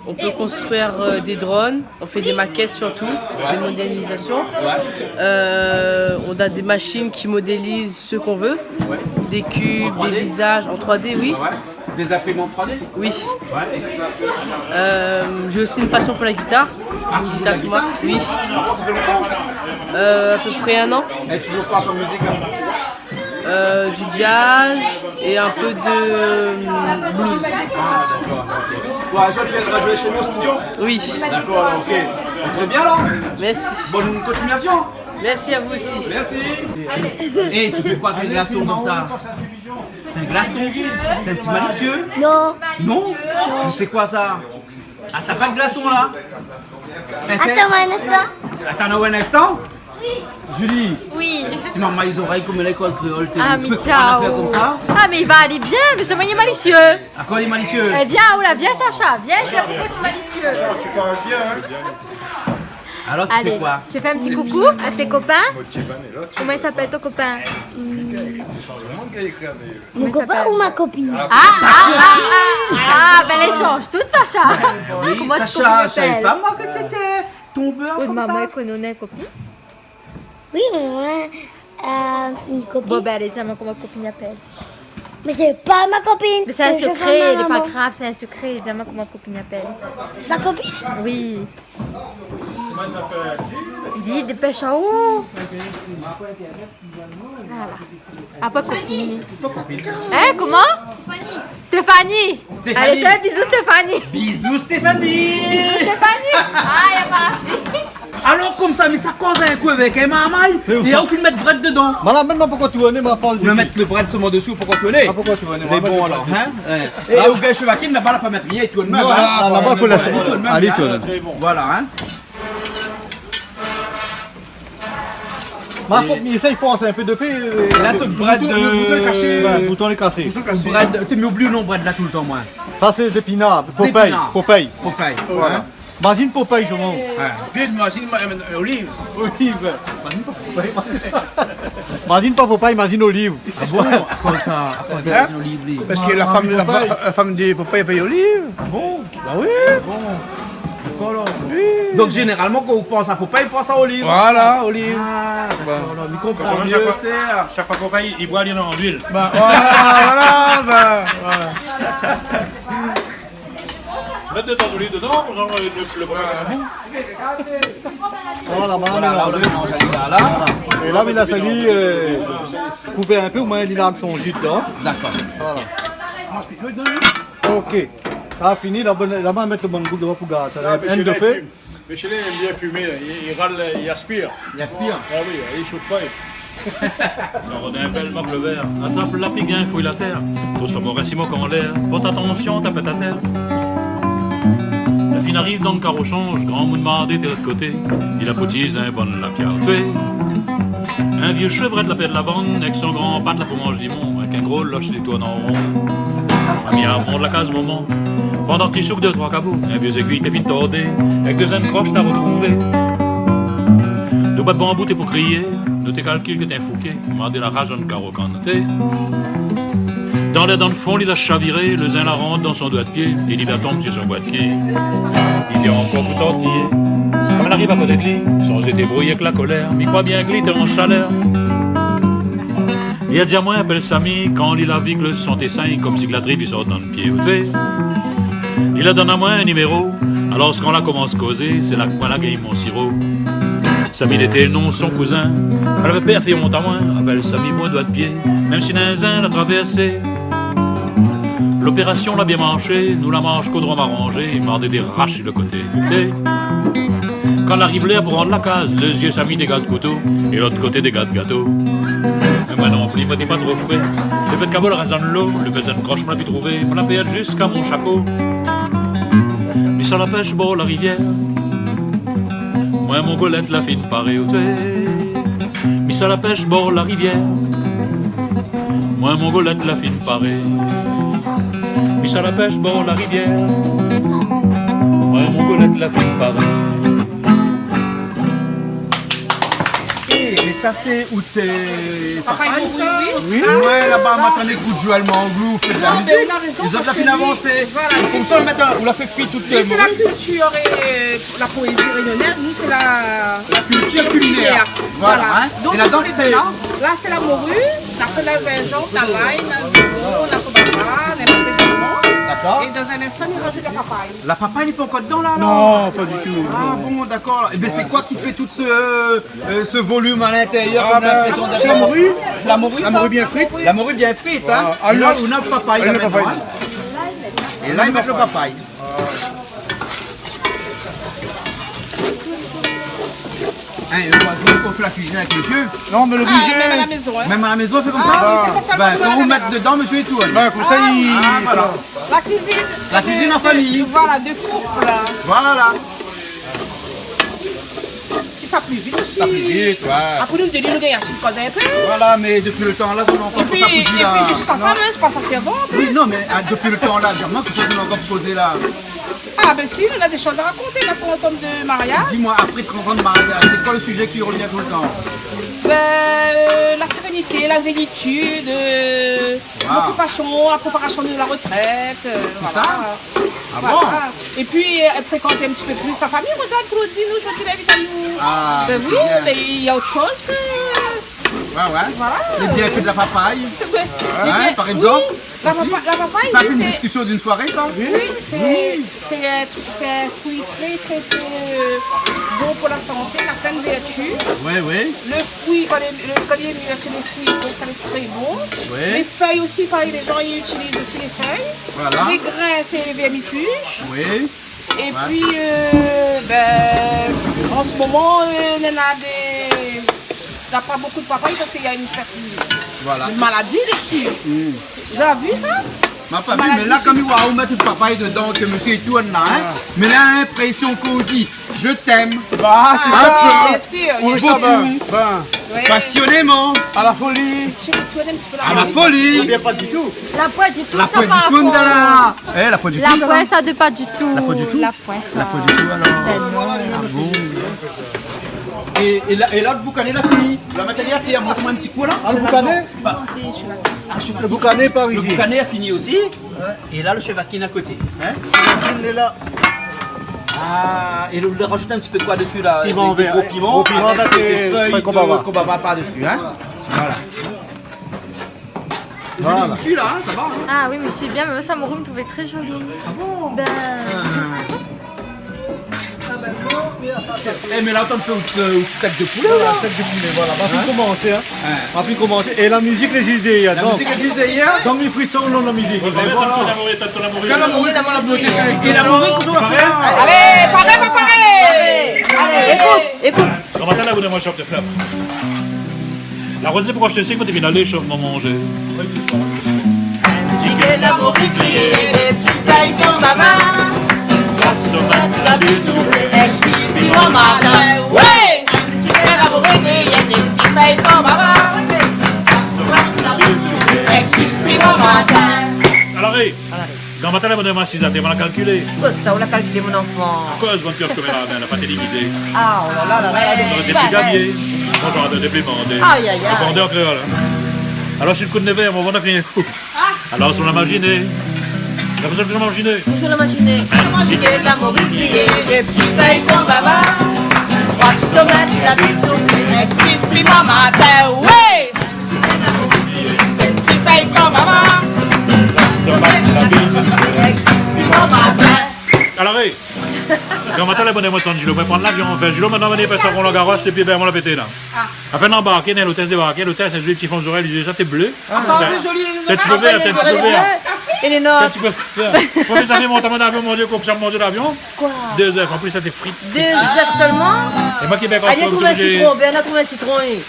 On peut construire, euh, des drones. On fait des maquettes surtout, des modélisations. Ouais. Euh, on a des machines qui modélisent ce qu'on veut. Ouais. Des cubes, des visages, en trois D, oui. Ouais, ouais. Des imprimantes trois D ? Oui. Ouais. Euh, j'ai aussi une passion pour la guitare. Ah, tu joues de la guitare aussi ? Guitare, moi. Oui. Ah bon, ça fait longtemps ? Euh, à peu près un an. Et tu joues quoi comme musique, là ? Euh, du jazz et un peu de, euh, blues. Ah, d'accord, ok. Ouais, un jour, tu viendras jouer chez nous au studio ? Oui. D'accord, alors, ok. Très bien, alors. Merci. Bonne continuation. Merci à vous aussi. Merci. Eh, tu fais quoi avec les glaçons comme ça ? C'est un glaçon ? T'es un petit malicieux ? Non. Non ? Non. Mais c'est quoi ça ? Ah, t'as pas de glaçon, là ? Attends un instant. Attends un instant. Julie. Oui. Si maman, ils auraient comme les causes créoles, t'es... Ah, mais tu peux pas faire comme ça ? Ah, mais il va aller bien, mais seulement il est malicieux. À quoi il est malicieux ? Eh bien, ou la bien, Sacha, viens, c'est pourquoi tu es malicieux. Sacha, tu parles bien, hein ? Alors, tu fais quoi ? Allez, tu fais un petit coucou à tes copains. Comment il s'appelle, ton copain ? Mon copain ou ma copine ? Ah, ah, ah, ah, ah, ben, l'échange, tout, Sacha. Ben oui, comment est-ce qu'on appelle ? Sacha, je savais pas, moi, que t'étais tombeur comme ça. Oui, maman, elle connaît une copine. Oui, mais moi, euh, une copine. Bon, ben, allez, dis-moi comment votre copine appelle. Mais c'est pas ma copine, c'est le chauffeur de ma maman. Mais c'est un secret, il est pas grave, c'est un secret. Dis-moi comment ma copine appelle. Ma copine ? Oui. Di, dépêsh aou. Voilà. Apa kopine ? Hein, comment ? Stéphanie. Stéphanie. Allez, fais un bisou, Stéphanie. Bisous, Stéphanie. Bisous, Stéphanie. Ah, lé parti. Alor, konmsa, mi sa koz in kou avèk in marmay, é ou fine mèt brèd dedan. Madam, mintnan, poukoi tourné, ma pa... Ou la mèt le brèd solman desi, poukoi tourné ? Ah, poukoi tourné ? Mé bon, alor, hein ? É ou gingn shevakine, laba, la pa mèt rien, i tourn mèm, hein ? Non, laba, fo lésé. Alé, tourn. Voilà, hein ? Ma fo, mi éséy fors in pé de fé, euh, la, sé le brèd, bouton, le bouton lé kasé. Ouais, bouton lé kasé. Bouton lé kasé. Brèd, té, mi oubli lo non brèd la toultan, moin. Sa, sé zépinard, Popeye, zépinard. Popeye. Popeye, voilà. Mazine Popeye, solman. Ouais. Pi mazine, ma-, euh, olive. Olive. Mazine pa Popeye, mazine olive. Ah bon ? Akoz sa, akoz sa, mazine olive, li ? Hein ? Parske la fanm, la fa-, la fanm de Popeye i fé olive. Ah bon ? Bah oui. Bon. Dakor, alor. Oui. Donk, zénéralman, kan ou pans a Popeye, ou pans a olive. Voilà, olive. Ah, dakor, alor, mi konpran mié, shak foi, sé, euh, shak foi Popeye i boi, li lé an luil. Bah, voilà, voilà, bah, voilà. Mèt de ta zoliv dedan, konmsa, le, le, le... Voilà, la mélanz ali la. É la, mi la fé ali, euh, kouv in pé, omoin li larg son ji dedan. Dakor. Voilà. OK. Sa fini, la, bon, la, ma mèt le bann bout devan pou gard sa. Ah, mé in de fé. Mé Michel i èm bien fimé, li, li ral, li aspir. Li aspir ? Ah oui, li shof pa. Sa rod in bèl mak le vèr. Atrap la pigin, fouy la tèr. Pos ton morin simo kan anlèr. Port atansion, ta pèt atèr. La fine ariv dan le karo shanj, gramoun mandé té lot koté. Li la poutiz in bann lapia, toué. In vié shevrèt la pèrd la bann, èk son gran pat la pou manz limon, èk in gro losh li tourn an ron. Ami, amont la kaz momon. Pandan k'i shouk dé troi kabou, in vié zéguiy té fine tordé, èk dé zèn krosh la rotrouvé. Dé boit banbou té pou kriyé, nou té kalkil ke té in fouké, mandé la raz dan karo kan nou té. Dan lèr, dan fon, li la shaviré, le zin la rant dan son doit pié, é li la tonm si son boit ki. Li té ankor pou tortiyé. Kan la ariv a koté de li, son zié té brouy èk la kolèr, mi kroi bien ke li té an shalèr. Li la di amoin, apèl Sami, kan li la vi ke le san té singn, konmsi ke la trip i sort dan le pié, oté. Li la donn amoin in niméro, alor kan la komans kozé, sé la ke moin la gingn mon siro. Sami lété le non son kouzin, èl lavé pèr fé ont amoin, apèl Sami, moin doit pié, mèm si néna in zin la travèrsé. Lopérasion la bien marshé, nou la marsh kodron aranzé, mardé té rash le koté, koté. Kan la ariv lèr pou rant la kaz, le zié Sami té gard kouto, é lot koté té gard gato. Mé moin non pli, moin té pa tro fré. Le pèt kabol rès dan lo, le pèt zèn krosh moin la pi trouvé, moin la pèrd ziska mon shako. Mi sa la pèsh bor la rivièr. Moin mon golèt la fine paré, oté. Mi sa la pèsh bor la rivièr. Moin mon golèt la fine paré. Mi sa la pèsh bor la rivièr. Moin mon golèt la fine paré. Eh, mé sa sé out, euh, papay, papay, sa ? Oui, oui. Oui. Ouais, laba, ma tann ékout Joël Manglou, fé de la mizik. Non, mé ou na rézon, parske li, voilà, li, sé, li la fé kui tout, euh, sé la kiltir é, euh, la poézi rényoné, nou sé la, la kiltir kilinèr. Voilà, hein. Donk, é la, sé la mori, na la zinzanm, na lay, na zoignon, na konbava, na in pé de piman. Dakor. É dan in instan, nou razout la papay. La papay lé pankor dedan la, la ? Non, pa ditou. Ah bon, dakor. Eh ben, sé koi ki fé tout se, euh, se volim a lintérièr, konm na linprésion d'èt... Ah ben, sé la mori. Sé la mori, sa ? La mori bien frit. La mori bien frit, hein. Voilà. É la, nou na le papay la, mintnan, hein. É la, i mèt le papay. Hein, le voizin i fé la kuizine avèk mésyé. Non, mé lé oblizé. Ah, mèm a la mézon, hein. Mèm a la mézon, sé konmsa ? Ah oui, sé konmsa. Ben, kan ou mèt dedan, mésyé i tourn. Ben, konmsa, i... Ah, voilà. La kuizine. La kuizine an famiy. Voilà, de koup, la. Voilà. É sa pli vit osi. Sa pli vit, ouais. Apré, nou, dé li, nou gingn asiz koz in pé. Voilà, mé dopi le tan la, nou na ankor tout sa pou di la. Épi, épi, zis sa pa, mé sé pa sa ki avan, an fèt. Oui, non, mé, ah, dopi le tan la, di amoin, kosa nou na ankor pou kozé la ? Ah, ben si, nou na dé shoz a rakonté, la, pou antann de mariaz. Dis-moi, après trente ans de mariage, c'est quoi le sujet qui revient tout le temps ? Ben, euh, la sérénité, la zénitude, euh, l'occupation, la préparation de la retraite, euh, voilà. Tout ça ? Ah bon ? Voilà. Épi, euh, frékanté in ti pé plis la famiy, regard Claudine, zordi, li invit anou. Ah, ben oui, mé néna ot shoz ke Ah ouais. Voilà. Les bienfaits de la papaye. Hein, par exemple. Oui, la papa-, la papaye, c'est... Ça, c'est une discussion d'une soirée, ça. Oui, c'est, c'est un, c'est un fruit très, très, très, euh, bon pour la santé, il a plein de vertus. Ouais, ouais. Le fruit, quand il est, le, quand il est mûr, c'est le fruit, donc ça va être très bon. Ouais. Les feuilles aussi, pareil, les gens, ils utilisent aussi les feuilles. Voilà. Les grains, c'est les vermifuges. Oui. Et puis, euh, ben, en ce moment, euh, néna dé, néna pa bonpé de papay parske néna in pèrsone, voilà, in maladi dési. Mm. Zot la vi sa? Ma pa vi, mé la, koméla, ou mèt in papay dedan, ke mésyé i tourn la, hein. Ah. Mé la, linprésion k'ou di, « Je t'aime ». Ah, sé sa. Bien sir, bien sir. Ou sa, ben, ben, pasionéman. À la folie. Chéri, tourn in ti pé la foli. À la folie. Bien, pa ditou. La poin ditou, sa, pa rapor. Eh, la poin ditou, la. La poin sa de pa ditou. La poin ditou. La poin sa. La poin ditou, alor. Ben non. Ah bon. É, é la, é la, lo boukané la fini. La matéryèl, Pierre, montre amoin in ti kou la. Ah, lo boukané ? Ba, ah, lo boukané par isi. Lo boukané la fini osi. Ouais. É la, lo shevakine a koté. Hein ? Shevakine lé la. Ah, é lo, ou rajout in ti pé koi dési la ? Piman vèr. Dé gro piman, avèk dé fèy konbava par dési, hein ? Voilà. Voilà. Voilà. Ou lé la, hein, sa va, hein ? Ah oui, mésyé, bien, mé moin, sa, mon mari i trouv tré zoli. Ah bon ? Ben. Eh, mé la, ou la fé in, in stèk de poulé, la ? Voilà, stèk de poulé, voilà. Hein ? Ba, fine komansé, hein. Ouais. Ba, fine komansé. É la mizik lé zis dèryèr. La mizik lé zis dèryèr. Donk, mi frit sa o non de la mizik. Ouais, voilà. Kan la mori, kan la mori, kan la mori, koman la boté, sé... É la mori, koman la fé la ? Alé, paré, pa paré ? Alé, ékout, ékout. Koman sa la, ou, moin, shop de flèr ? La roz lé pou ash sèk, moin té vien alé shof mon manzé. In ti kèr la mori griyé, dé ti fèy konbava. Troi ti tomat, la bèl soup, èk sis piman martin. Ouais ! In ti kèr la mori griyé, dé ti fèy konbava. Troi ti tomat, la bèl soup, èk sis piman martin. Alor, é, Gran matin, la, mon sis atèr, moin la kalkilé. Kosa ou la kalkilé, mon zanfan ? Akoz bann piosh koméla, ben, la pa té limité. Ah, oh la la la la. Zot noré pli gagné. Moin, zoré déplimandé. Aïe, aïe, aïe. Déplimandé an kréol, hein. Alor, si lo kou d'nèv èr, mon vant la kriy in kou. Ah. Alor, si ou la maziné. La pèrsone ki la maziné. Ou la maziné. In ti kèr la mori griyé, dé ti fèy konbava. Troi ti tomat, la bèl soup, èk sis piman martin. Ouais ! Ti fèy konbava. Alor, é, gran matin, la, moin, moin, San Zilo, moin pran lavion. Vèr Zilo, moin la amenn, pèrsone, la garé, épi, ben, moin la pété, la. Ah. Apèn anbarké, néna lotès débarké, lotès, èl i di, ti fon zorèy, li di, « Sa té blé. » Ah. Tèt kouvé, tèt kouvé. Tèt kouvé. Moin, mé sa fé mon tan, mon avion, mon Dié, kosa, mon Dié, lavion. Koi ? Dé zèf, an plis, sa té frit. Dé zèf sèlman ? É moin ki, ben, kan... Alé, trouv in sitron, ben, trouv in sitron, é...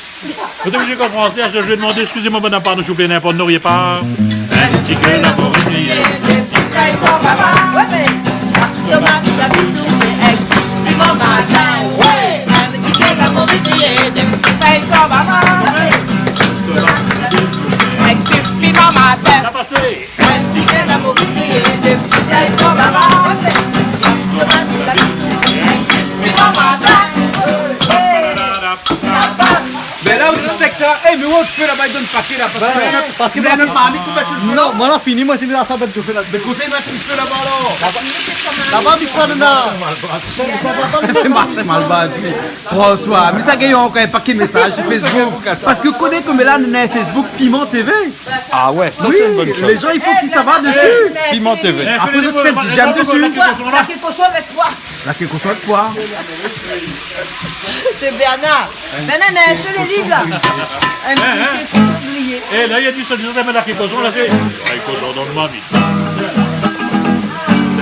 Ou té oblizé, kan fransé, a se zoué, demandé, « Excusez-moi, madame, pardon, s'il vous plaît, n'importe, n'auriez pas un petit kèr la mori griyé, dé ti fèy konbava, ouais, mé tomat, la bèl soup, èk sis piman martin, ouais, in ti kèr la mori griyé, dé ti fèy konbava, èk sis piman martin. » La pasé. In ti kèr la mori griyé, dé ti fèy konbava, tomat, la bèl soup, èk sis piman martin. Mé la, ou sèk sa, é, mé ou fé laba, i donn pa ké la, parske... Ben, parske... Non, moin la fini, moin, sé la sa bèt de fé la. Mé kosa i mèt in fé laba, alor ? Laba, laba, mi kroi, néna. Sé mal, sé mal bati. François, mé sa gingn ankor in paké mésaz si Facebook. Parske ou koné koméla néna in Facebook Piment T V. Ah ouais, sa, oui, sé in bone shoz. Lé zan, i fo k'i sava dési. Piment T V. Apré, zot i fé in ti j'aime dési. La ké koson avèk koi ? La ké koson avèk koi ? Sé Bernard. Bernard, néna in sèl liv la. In ti ké koson griyé. É la, li la di, sa, di, sa, mé la ké koson, la, sé, ah, koson dan marmit.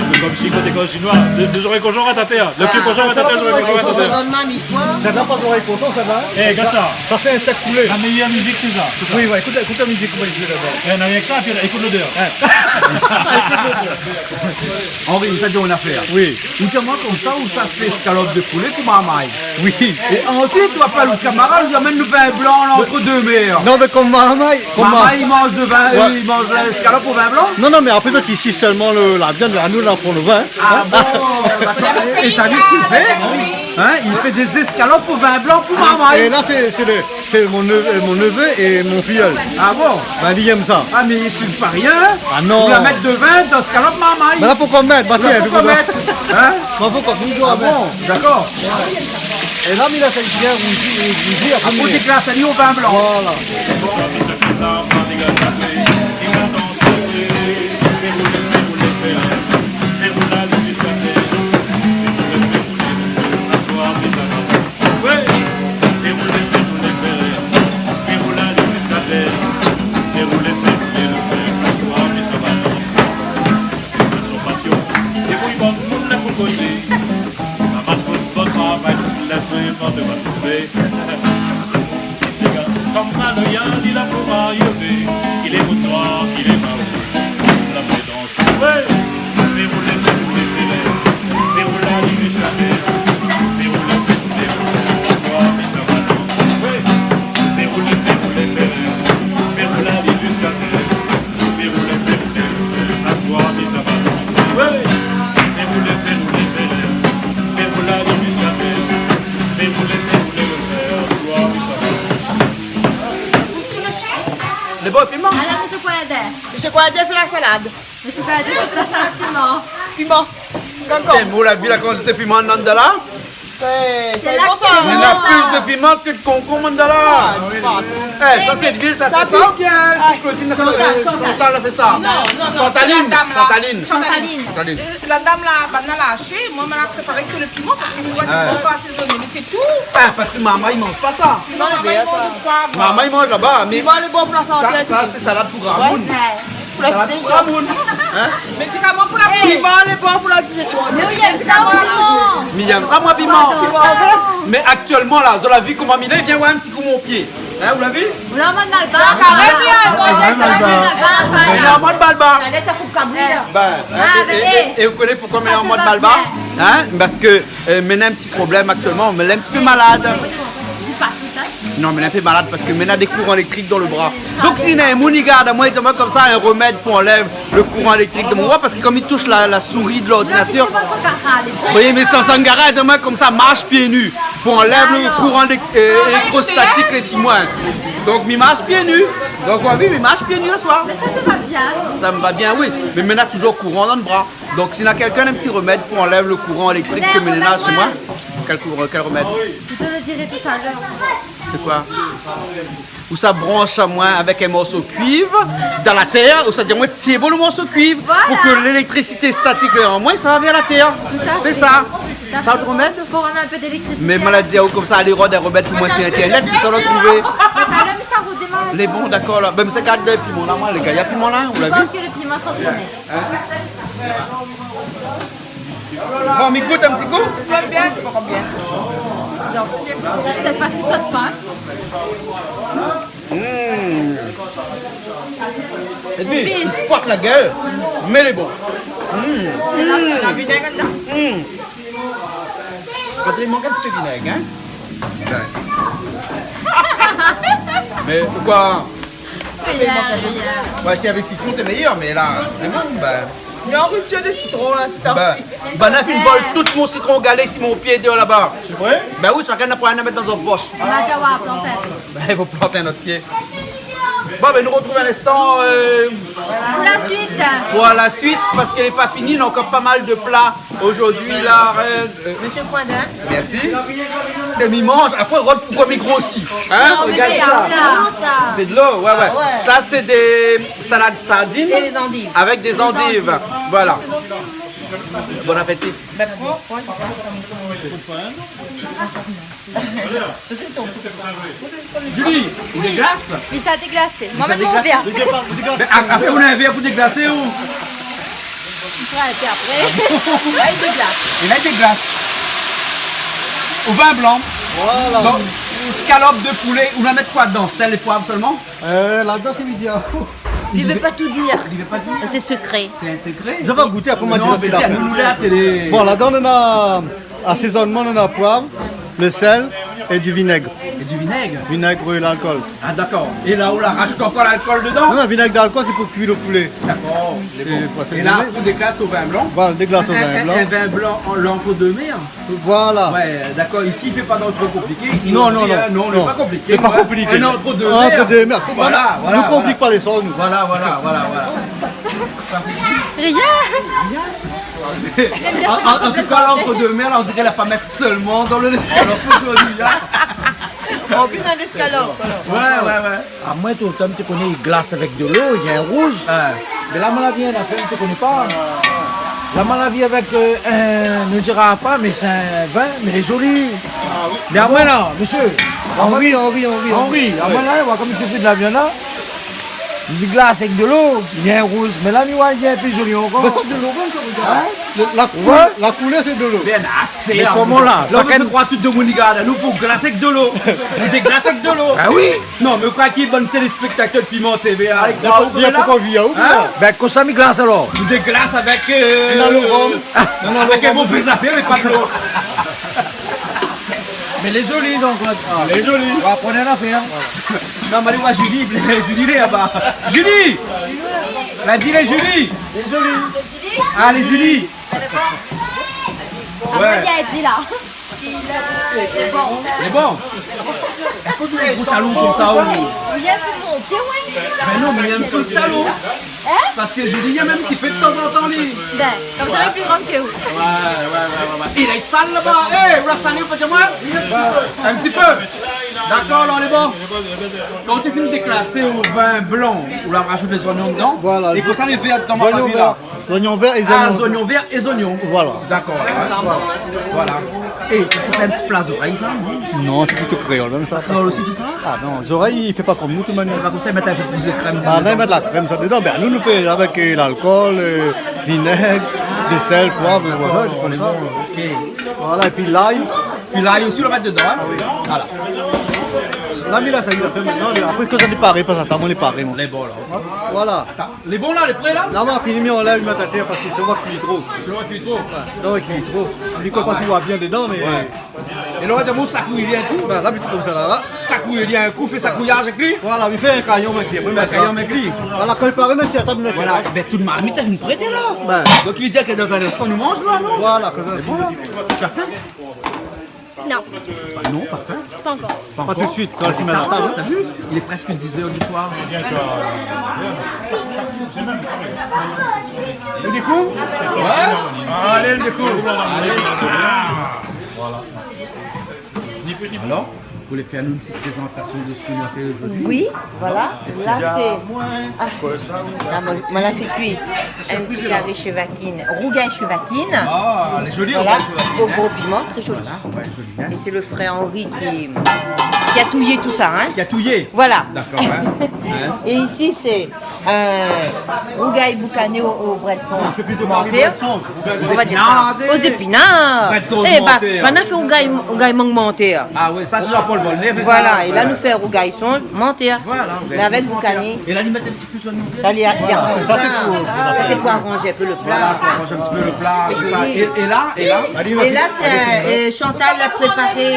Sé konmsi koté kan shinoi, dé, dé zorèy koson ratatèr. Lo pié koson ratatèr, zorèy koson ratatèr. Sèt-la pa zorèy koson, sèt-la, hein ? É, gard sa. Sa, sé in stèk poulé. La méyèr mizik, sé sa. Oui, ouais, ékout, ékout la mizik, koman i zoué laba. É, na rienk sa, épi ékout lodèr. Hein. Ékout lodèr. Henri, mi sa di aou in afèr. Oui. Ou di amoin konmsa, ou sa fé éskalop de poulé pou marmay. Oui. É ansuit, ou apèl out kamarad, ou di : « Amenn anou vin blan, la, antre dé mèr. » Non, mé konm marmay, konm mar- Marmay, i manz de vin, ouais, i manz léskalop o vin blan ? Non, non, mé apré, sa, isi sèlman lo, la viann, la, nou, la, pran lo vin. Ah bon, dakor. É, é ou la vi sak i fé ? Hein, i fé dé zéskalop o vin blan pou marmay. É la, sé, sé le, sé mon nev-, mon nevé é mon fiyèl. Ah bon ? Ben, li èm sa. Ah, mé i eskuz pa rien, hein ? Ah non. Ou la mèt de vin dan zéskalop marmay. Mé la, poukoi mèt ? Ba, tiens, poukoi mèt ? Hein ? Ba, poukoi mèt ? Ah bon, dakor. É la, mi la fé bien rouzi, rouzi, apré, apré mi déglas ali o vin blan. Voilà. Ramas tout bann travay, tout linstriman de va trouvé. Ti séga, sanm maloya, li la pou marié, ki lé moun noir, ki lé maori, la fé dans. Wé, fé roulé, fé roulé, fé roulé, fé roulé, alé ziska tèr. Fé roulé, fé roulé, fé roulé, aswar, mi sa va dans. Wé, fé roulé, fé roulé, fé roulé, fé roulé, alé ziska tèr. Fé roulé, fé roulé, aswar, mi sa va dans. Wé, fé roulé, fé roulé, fé roulé, fé roulé, alé ziska tèr. Lé bon, piman ? Ala, mésyé Koyadé. Mésyé Koyadé fé la salad. Mésyé Koyadé fé la salad piman. Piman. Konkon. É, mé ou la vi la kantité piman néna dan la ? Wé, sé la bon sa. Néna plis de piman ke de konkonm dan la. Ah, di pa. É, sa sé de luil, sa fé sa. Bien, sé Claudine la fé sa. Chantal la fé sa. Non, non, non, sé la dam la. Chantaline. Chantaline. Chantaline. Euh, la dam la, banna la ashé, moin, ma la préparé ke le piman parske mi voi ke lé pankor asézoné, mé sé tou. Ah, parske mama i manz pa sa. Non, mama i manz pa. Mama i manz laba, mé piman lé bon pou la santé, sa, sa sé salad pou gramoun. Wé. Pou la digestion. Salad pou gramoun. Hein ? Médikaman pou la boush. Piman lé bon pou la digestion. Mé oui, mi yèm sa, piman. Mi yèm sa, moin, piman. Mé aktièlman la, zot la vi koman mi lé, vien oir in ti kou mon pié. Hein, ou la vi ? Ou lé an mod malbar. Ou lé an mod malbar. Ou lé an mod malbar. Regard sa, koup kabri la. Bin, hein, é, é, é ou koné poukosa mi lé an mod malbar ? Hein ? Parske, euh, mi néna in ti problèm aktièlman, mi lé in ti pé malad. Di pa tout, hein. Non, mé lé in pé malad parske mi néna dé kouran éléktrik dan le bra. Donk si néna in moun i gard amoin, i di amoin konmsa, in remèd pou anlèv le kouran éléktrik de mon bra, parske kom i toush la, la souri de lordinatèr. Non, sé pa son kara, lé vré. Voyé, mé san sangara, i di amoin konmsa, marsh pié nu pou anlèv le kouran élé-, euh, éléktrostatik lé si moin. Donk mi marsh pié nu. Donk, oui, mi marsh pié nu aswar. Mé sa té va bien. Sa mi va bien, oui. Mé mi néna touzour kouran dan le bra. Donk si néna kèlkin, in ti remèd pou anlèv le kouran éléktrik ke mi néna shé moin. Kèl kouran, kèl remèd ? Je te le dirai tout à l'heure. Sé koi ? Ou sa bransh amoin avèk in morso kuiv dan la tèr, ou sa di amoin, tienbo le morso kuiv, pou ke léléktrisité statik lé an moin, sa va vèr la tèr. Tout à fait. Sé sa. Tout à fait. Sa out remèd ? Pou rod in pé d'éléktrisité. Mé maladi, ou konmsa, alé rod in remèd pou moin sur internet, sé sa ou la trouvé. Mé talèr, mi sa rodémar. Lé bon, dakor, la. Bin, mi sa gard le piman la, moin, lé gayar, piman la, ou la vi ? Mi pans ke le piman sa rodémar. Bon, mi gout in ti kou. Bien, bien, bien. Sèt foi si i sot pa. Mm. Épi, épi, i krak la gèl, mé lé bon. Mm. Sé la, la vinèg ladan. Mm. Pétèt i mank in ti pé vinèg, hein ? Bin. Mé koi ? Aïe, aïe, aïe. Ouais, si lavé sitron, té méyèr, mé la, sé bon, bin. Néna riptir de sitron, la, sé tan-si. Bin, banna la fine vol tout mon sitron galé si mon pié déor laba. Sé vré ? Bin oui, shakinn na pran inn a mèt dan son posh. Bin, i fo plant in ot pié. Bon, bin, nou rotrouv in instan, euh, pou la suit. Pou la suit, parske lé pa fini, néna ankor pa mal de pla. Zordi la, euh, euh, Mésyé Coindin. Mèrsi. Té mi manz, apré, rogard poukosa mi grosi. Hein ? Non, mé sé sa. Sé de lo, ouais, ouais. Ah ouais. Sa, sé dé salad sardine avèk dé zandiv. Dé zandiv. Voilà. Bon appétit. Bin, pran, pran. Julie, ou déglas ? Oui, sa déglasé. Moin mèm mon vèr. Bin, apré, ou néna in vèr pou déglasé, ou ? Ouais, épi apré, la, i déglas. É la, i déglas. O vin blan. Voilà. Donk, escalope de poulet, ou va mèt koi dedan ? Sèl é poiv solman ? Euh, ladan, sé média. Li vé pa tout dir. Li vé pa dir. Sé sekré. Sé in sekré. Mi sa gouté, apré, mi sa di aou. Non, mé di anou, nou lé a la télé. Bon, ladan, néna asézonman, néna poiv, le sèl é du vinèg. É du vinèg ? Vinèg, oui, lalkol. Ah, dakor. É la, ou la razout ankor lalkol dedan ? Non, non, vinèg d'alkol, sé pou kui le poulé. Dakor, lé bon. É la, ou déglas o vin blan. Voilà, déglas o vin blan. In, in, in vin blan an, l'entre-deux-mers. Voilà. Ouais, dakor. Isi, i fé pa dan tro konpliké. Isi, non, non, non, lé pa konpliké. Lé pa konpliké. In entre-deux-mers. Entre-deux-mers. Voilà, voilà. Nou konplik pa lé shoz, nou. Voilà, voilà, voilà, voilà. Rien. An, an, an tou ka, la, an kor de mèr, la, on diré la pa mèt solman dan lo léskalop zordi, in. An plis, dan léskalop, alor. Ouais, ouais, ouais. Amoin, toultan, mi té koné i glas avèk dolo, i vien rouz. Ouais. Mé la, moin la vi in afèr, mi té koné pa. La, moin la vi avèk, euh, in, nou dira pa, mé sé in vin, mé lé zoli. Ah oui. Mé amoin, la, mésyé. Anri, Anri, Anri, Anri. Anri, amoin, la, oua, konm i fé kui de la viann, la. Mi di glas avèk dolo, i vien rouz. Mé la, mi oi, i vien pli zoli ankor. Mé sa, dolo, sa, regard. In ? Le, la koulèr, la koulèr, sé dolo. Bien asé, mé la, solman la, la, sa ou kan kroi tout demoun i gard anou pou glas avèk dolo. Ou déglas avèk dolo. Ah oui. Non, mé ou kroi ki bann téléspèktatèr Piment TV, la, i kroi ou, la ? Bien, poukoi vi aou, in ? Bin, konmsa mi glas alor. Ou déglas avèk, euh, in alorom. Avèk in bon pé zafèr, mé pa dolo. Mé lé zoli, Jean-Claude. Ah, lé zoli. Ou va aprann in afèr. Non, mé alé oir Julie, Julie lé laba. Julie ! La di lé Julie. Lé zoli. Ah, lé Julie. Ouais. Amoin, li la di la. Lé bon. Lé bon. Akoz ou néna in gro talon konmsa, ou ? Li la fé monté, ouais. Mé non, mé li néna in gro talon. In ? Parske Julie, néna mèm ki fé tanzantan, li. Bin, konmsa, lé pli gran ke ou. Ouais, ouais, ouais, ouais, ouais. É la, li sal laba. É, ou la salé, ou pé di amoin ? In ti pé. Dakor, alor, lé bon. Kan ou té fini déglasé o vin blan, ou la razout lé zoignon dedan. Voilà. É konmsa, lé vèr dedan, ma pa vi la. Zoignon vèr. Zoignon vèr é zoignon. Ah, zoignon vèr é zoignon. Voilà. Dakor. Voilà. É sa, sé in ti pla zorèy, sa, non ? Non, sé plito kréol, mèm sa. Kréol osi, tousa ? Ah non, zorèy, i fé pa konm nou, tout manièr. Pa konmsa, i mèt in pé plis de krèm dedan. Ah, la, i mèt la krèm, sa, dedan. Bin, nou, nou fé avèk, euh, lalkol, euh, vinèg, de sèl, poiv, voilà, konmsa. Lé bon, OK. Voilà, épi lay. Épi lay osi, ou la mèt dedan, in ? Ah oui. Voilà. La, mé la, sa i fé mintnan. Apré, kan sa lé paré, pas atann, moin lé paré, moin. Lé bon, la. Voilà. Atann. Lé bon la, lé pré la ? La, ma fini, mi anlèv, mi mèt atèr parske sé moin ki kui tro. Sé moin ki kui tro. Ouais, sé moin ki kui tro. Li koné pa si ou la bien dedan, mé... Ouais. É la, ou va di amoin sakouy ali in kou. Bin, la, mi fé konmsa, la, la. Sakouy ali in kou, fé sakouyaz avèk li. Voilà, mi fé in kayon avèk li. Apré, in kayon avèk li. Voilà, kan li paré, mèt si la tab, mèt si la tab. Voilà, bin, tout marmit lé paré la. Bin. Donk, i vé dir ke dan in instan, nou manz, la, non ? Voilà, kan... Lé bon. Ou la fin ? Non. Ba non, pa fin. Pa ankor. Pa ankor. Pa tout de suit, kan li fé la tab. Atann, ou la vi, lé prèsk dix heures du soir. Ou dékouv ? Ouais. Alé, ou dékouv. Alé. Voilà. Alor, ou vé fé anou in ti prézantasion de sak ou la fé zordi ? Oui, voilà. La, sé, ah, la, moin, moin la fé kui in ti kari shevakine, rougay shevakine. Ah, lé zoli, voilà, rougay shevakine, in ? O gro piman, tré zoli. Voilà, ouais, zoli, in ? É sé lo frèr Henri ki, ki la touyé tousa, in ? Ki la touyé ? Voilà. Dakor, in ? In ? É isi, sé, euh, rougay boukané o, o brèd sonz mantèr. Ou fé plito kari brèd sonz, rougay... Ou va dir sa. Épinard. O zépinard. Brèd sonz mantèr. É ba, banna la fé rougay, rougay mang mantèr. Ah ouais, sa, sé Jean-Paul Volnay, mé sa, voilà, é la, nou fé rougay sonz mantèr. Voilà, mé avèk boukané. É la, li mèt in ti pé zoignon vèr. Sa, li a, li a... Voilà, sa, sé pou, sa, sé pou aranz in pé lo pla. Voilà, pou aranz in ti pé lo pla, tousa. Sé zoli. É, é la, é la ? É la, sé, euh, Chantal la préparé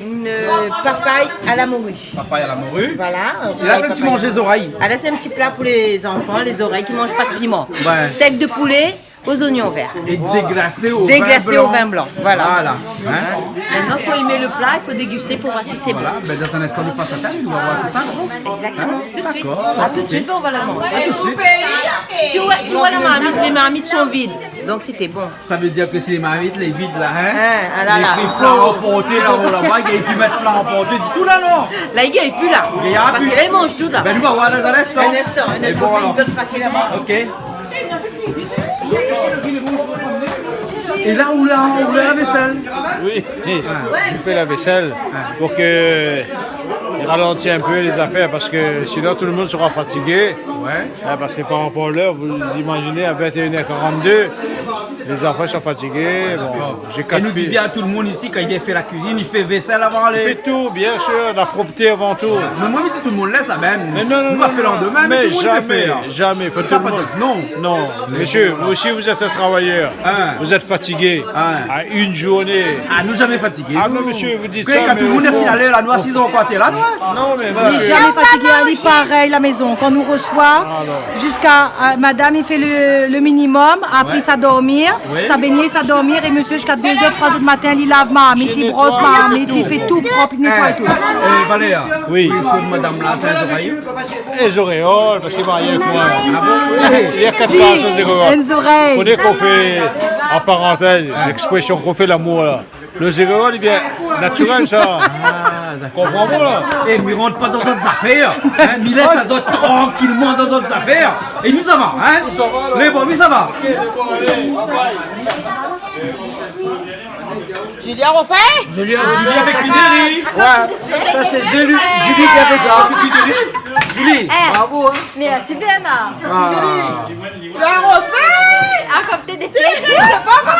in, euh, papay a la mori. Papay a la mori. Voilà. É la, sé in ti manzé zorèy. Ah, la, sé in ti pla pou lé zanfan, lé zorèy ki manz pa de piman. Ouais. Stèk de poulé o zoignon vèr. É déglasé o vin blan. Déglasé o vin blan, voilà. Voilà. In ? Mintnan, fo imé lo pla, i fo dégusté pou oir si sé bon. Voilà, bin, dan in instan, nou pas a tab, nou va oir tousa, non ? Exactement, tout de suite. Dakor. A tout de suit, bin, on va la manzé. A tout de suit. Si ou, si ou la marmit, lé marmit lé vid. Donk, sété bon. Sa i vé dir ke si lé marmit lé vid la, in ? In, ah la la. Lé pri pla anporté, la, o laba, i gingn pi mèt pla anporté ditou la, non ? La, i gingn pi la. I gingn pi. Parske la, i manz tout la. Bin, nou va oir dan in instan. In instan, in instan. É bon, alor. Fé in dot paké laba. OK. É la, ou la, ou la lav la vésèl ? Oui, je fais la vaisselle pour que il ralentit un peu les affaires, parce que sinon tout le monde sera fatigué. Ouais. Hein, parce que par rapport à l'heure, vous imaginez, à vingt et une heures quarante-deux, les enfants sont fatigués. Bon, j'ai quatre filles. É nou di bien a tout le monde ici, kan i fé la kuizine, i fé vésèl avan alé. Il fait tout, bien sûr, la propreté avant tout. Mé moin, mi di tout le monde lès sa, bin, nou va fé landmin, mé tout le monde i fé, hein. Mais non, non, non, mais jamais, jamais. Faut tout le monde. Non, monsieur, vous aussi, vous êtes un travailleur. Hein. Vous êtes fatigué. Hein. Ah, une journée. Ah, nou zamé fatigé, nou. Ah non, monsieur, vous dites ça, mais au fond... Kan tout le monde lé fini alé la, nou asiz ankor atèr la, nou, hein. Non, mais monsieur... Li lé zamé fatigé, li parèy la maison. Kan nou resoi, ziska, euh, madam i fé le, le minimum, apré sa dormir. Oui. Sa bingné, sa dormir, é mésyé, ziska dé zèr, troi zèr di matin, li lav marmit, li bros marmit, li fé tout prop, li nétoiy tout. Eh, eh, Valère. Oui. Oui, sé madam la, sé zorèy. É zorèy, oh, parske li marié avèk moin. Ah bon ? Oui. Li na kat par, sé zorèy. Inn zorèy. Koné kan ou fé, an parantèz, lèksprésyon kan ou fé lamour la. Lo zorèy, li vien natirèl, sa. Ah, dakor. Konpran moin, la ? Eh, mi rant pa dan zot zafèr, hein, mi lès azot trankilman dan zot zafèr. É nou sava, hein ? Nou sava, alor. Lé bon, nou sava. Ok, lé bon, alé, bye bye. Julie Roffin ? Julie Roffin, sa, sé, ouais, sa, sé Julie, Julie ki la fé sa. Julie, eh, bravo, hein. Mèrsi bien, hein. Ah. Julie Roffin ! Ah, kom té dé pié, sé pa mal.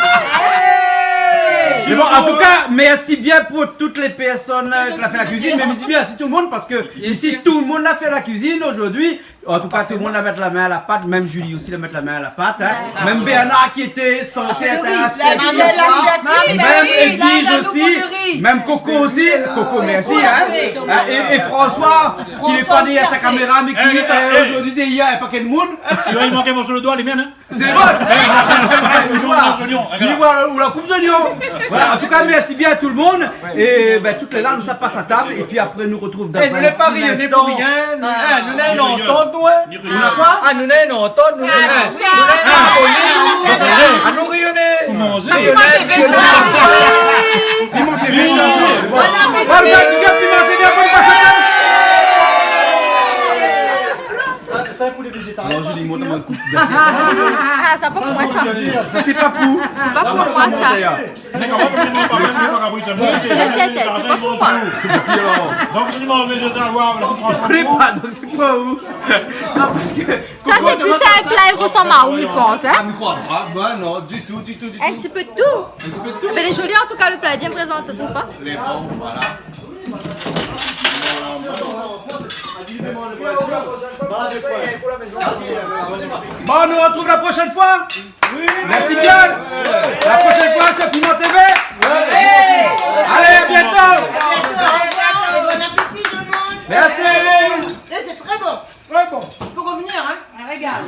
Mé bon, an tou ka, mèrsi bien pou tout lé pèrsone, euh, ki la fé la kuizine. Mé mi di mèrsi tout lo moun, parske isi, tout lo moun la fé la kuizine zordi. An tou ka, tout lo moun la mèt la min a la pat, mèm Julie osi la mèt la min a la pat, hein. Mèm Bernard ki lété sansé èt in aspé, mèm Edwige osi, mèm Coco osi, Coco, mèrsi, hein. Hein, é, é François, ki lé pa dèrièr sa kaméra, mé ki, euh, zordi dèrièr in pakèt moun. Sinon, li mank in morso lo doi, li mèm, hein. Sé vré. Zonion, zonion, zonion. Voilà, ou la koup zonion. Voilà, an tou ka, mèrsi bien a tout lo moun. É, bin, tout lé la, nou sa pas a tab, épi apré, nou artrouv dan in ti instan. Eh, nou lé pa rien, nou lé pou rien, nou, hein, nou néna in antant, nou, hein. Nou néna koi ? Ah, nou néna in antant, nou, hein. Nou néna in antant. Ah, nou riyone. Koman sa ? Riyone. Piment T V, sa. Voilà, mé Piment T V, Piment T V, apré, nou pas a tab. Sa, sa pou lé vézétarien. Non, Julie, mont amoin in kou. Ah, sa pa pou moin, sa. Sa, sé pa pou. Pa pou moin, sa. Mé sé, sé, sé pa pou moin. Sé pou ki, alor ? Donk, si ou manz vézétarien, ou va pran sa. Ou koné pa, donk sé pou ou. Non, parske sa, sé plis in pla i rosanm aou, mi pans, hein ? Ah, mi kroi pa. Ah, bin non, ditou, ditou, ditou. In ti pé de tout. In ti pé de tout. Bin, lé zoli, an tou ka, lo pla lé bien prézanté, ou trouv pa ? Lé bon, voilà. Bon, nou artrouv la proshèn foi. Mèrsi bien. La proshèn foi, sé Piment T V. Alé, a bientôt. Bon appétit, tout le monde. Mèrsi. Eh, c'est très bon. Très bon. Faut revenir, hein. Un régal.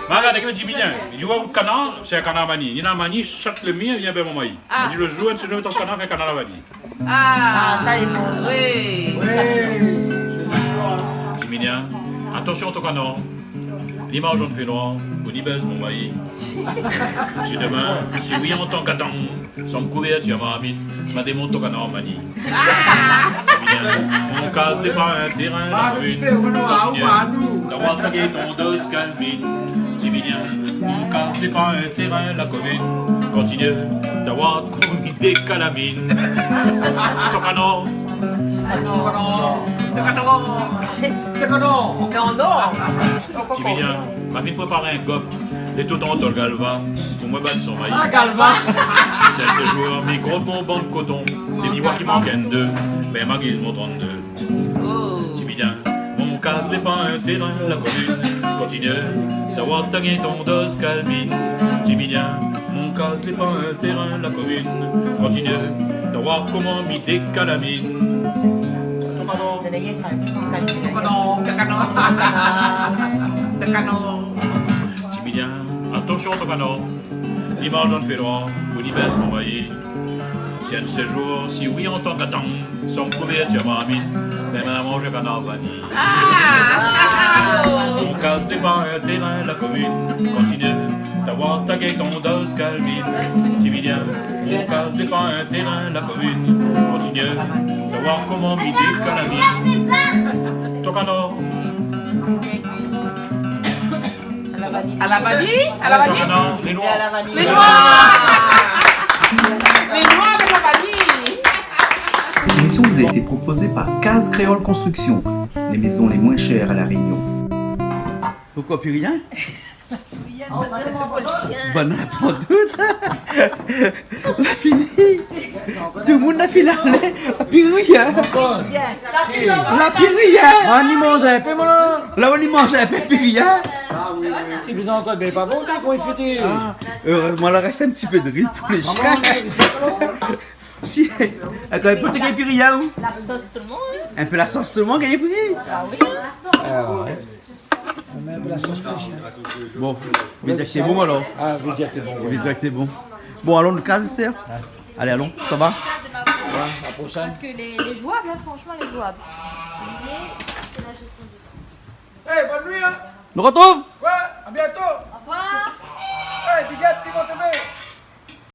Mé gard, èk in ti bien. Li di, ouais, out kanar, sé in kanar mani. Li na mani, shak lé mien, li vien bèv mon mayi. Ah. Li di, lo zour, inn sé zour, out kanar fé kanar lavani. Ah. Ah, sa lé bon, sa. Oui. Sa lé bon. Ti Milien, atansion ton kanar. Li marsh dan fénoir, pou li bèv mon mayi. Si domin, si oui, an tan k'atann, sanm kouvèrtir marmit, ma démont ton kanar mani. Ti Milien, mon kaz lé pa in térin la komine. Kontinié d'avoir tagé ton dos kalmine. Ti Milien, mon kaz lé pa in térin la komine. Kontinié d'avoir komi dé kalamine. Ton kanar. Ton kanar. Ton kanar. Ton kanar. Ton kanar. Ti Milien, ma fine prépar in gop, lé tout an tol galva, pou moin bat son mayi. Ah, galva. Sèl séjour, mi krog mon bann koton, dé mi voi ki mank inn dé, mé ma giz mon trant-dé. Oh. Ti Milien, mon kaz lé pa in térin la komine, kontinié d'avoir tagé ton dos kalmine. Ti Milien, mon kaz lé pa in térin la komine, kontinié d'avoir koman mi dé kalamine. Ton kanar. Ton kanar. Ton kanar. Ton kanar. Ti Milien, atansion ton kanar. Li marsh dan fénoir, pou li bèv mon mayi. Si inn séjour, si oui, an tan k'atann, sanm kouvèrtir marmit, mé ma manz kanar vani. Ah. Mon kaz lé pa in térin la komine, kontinié d'avoir tagé ton dos kalmine. Ti Milien, mon kaz lé pa in térin la komine, kontinié d'avoir koman mi dé kalamine. Ton kanar. À la vanille. À la vanille ? À la vanille ? Non, les noix. Et à la vanille. Les noix. Les noix avec la vanille. Cette émission vous a été proposée par Case Créole Construction, les maisons les moins chères à La Réunion. Pourquoi plus rien ? Bann-la pran tout. La fini. Tout moun la fini. La piri, hein. La piri, hein. Mani manz in pé, moin la. La, mani manz in pé, piri, hein. Ti bizin ankor, mé pa bon, kan i fini. Ah, erezman, la rès in ti pé de ri pou lé shien. Si, ankor in pé de ri, hein. La sos solman, oui. In pé la sos solman, gingn pou li. Ah oui. Ah ouais. Mèm la sos pèsh. Bon, mi di aou sé bon alor. Ah, mi di aou sé bon. Mi di aou sé bon. Bon, alon, nou kas, sèr. Alé, alon, sa va ? Ouais, la proshèn. Parce que les, les jouables, hein, franchement, les jouables. Mais c'est la gestion de... Eh, bonne nuit, hein. Nou artrouv. Ouais, à bientôt. Au revoir. Eh, big up, Piment T V.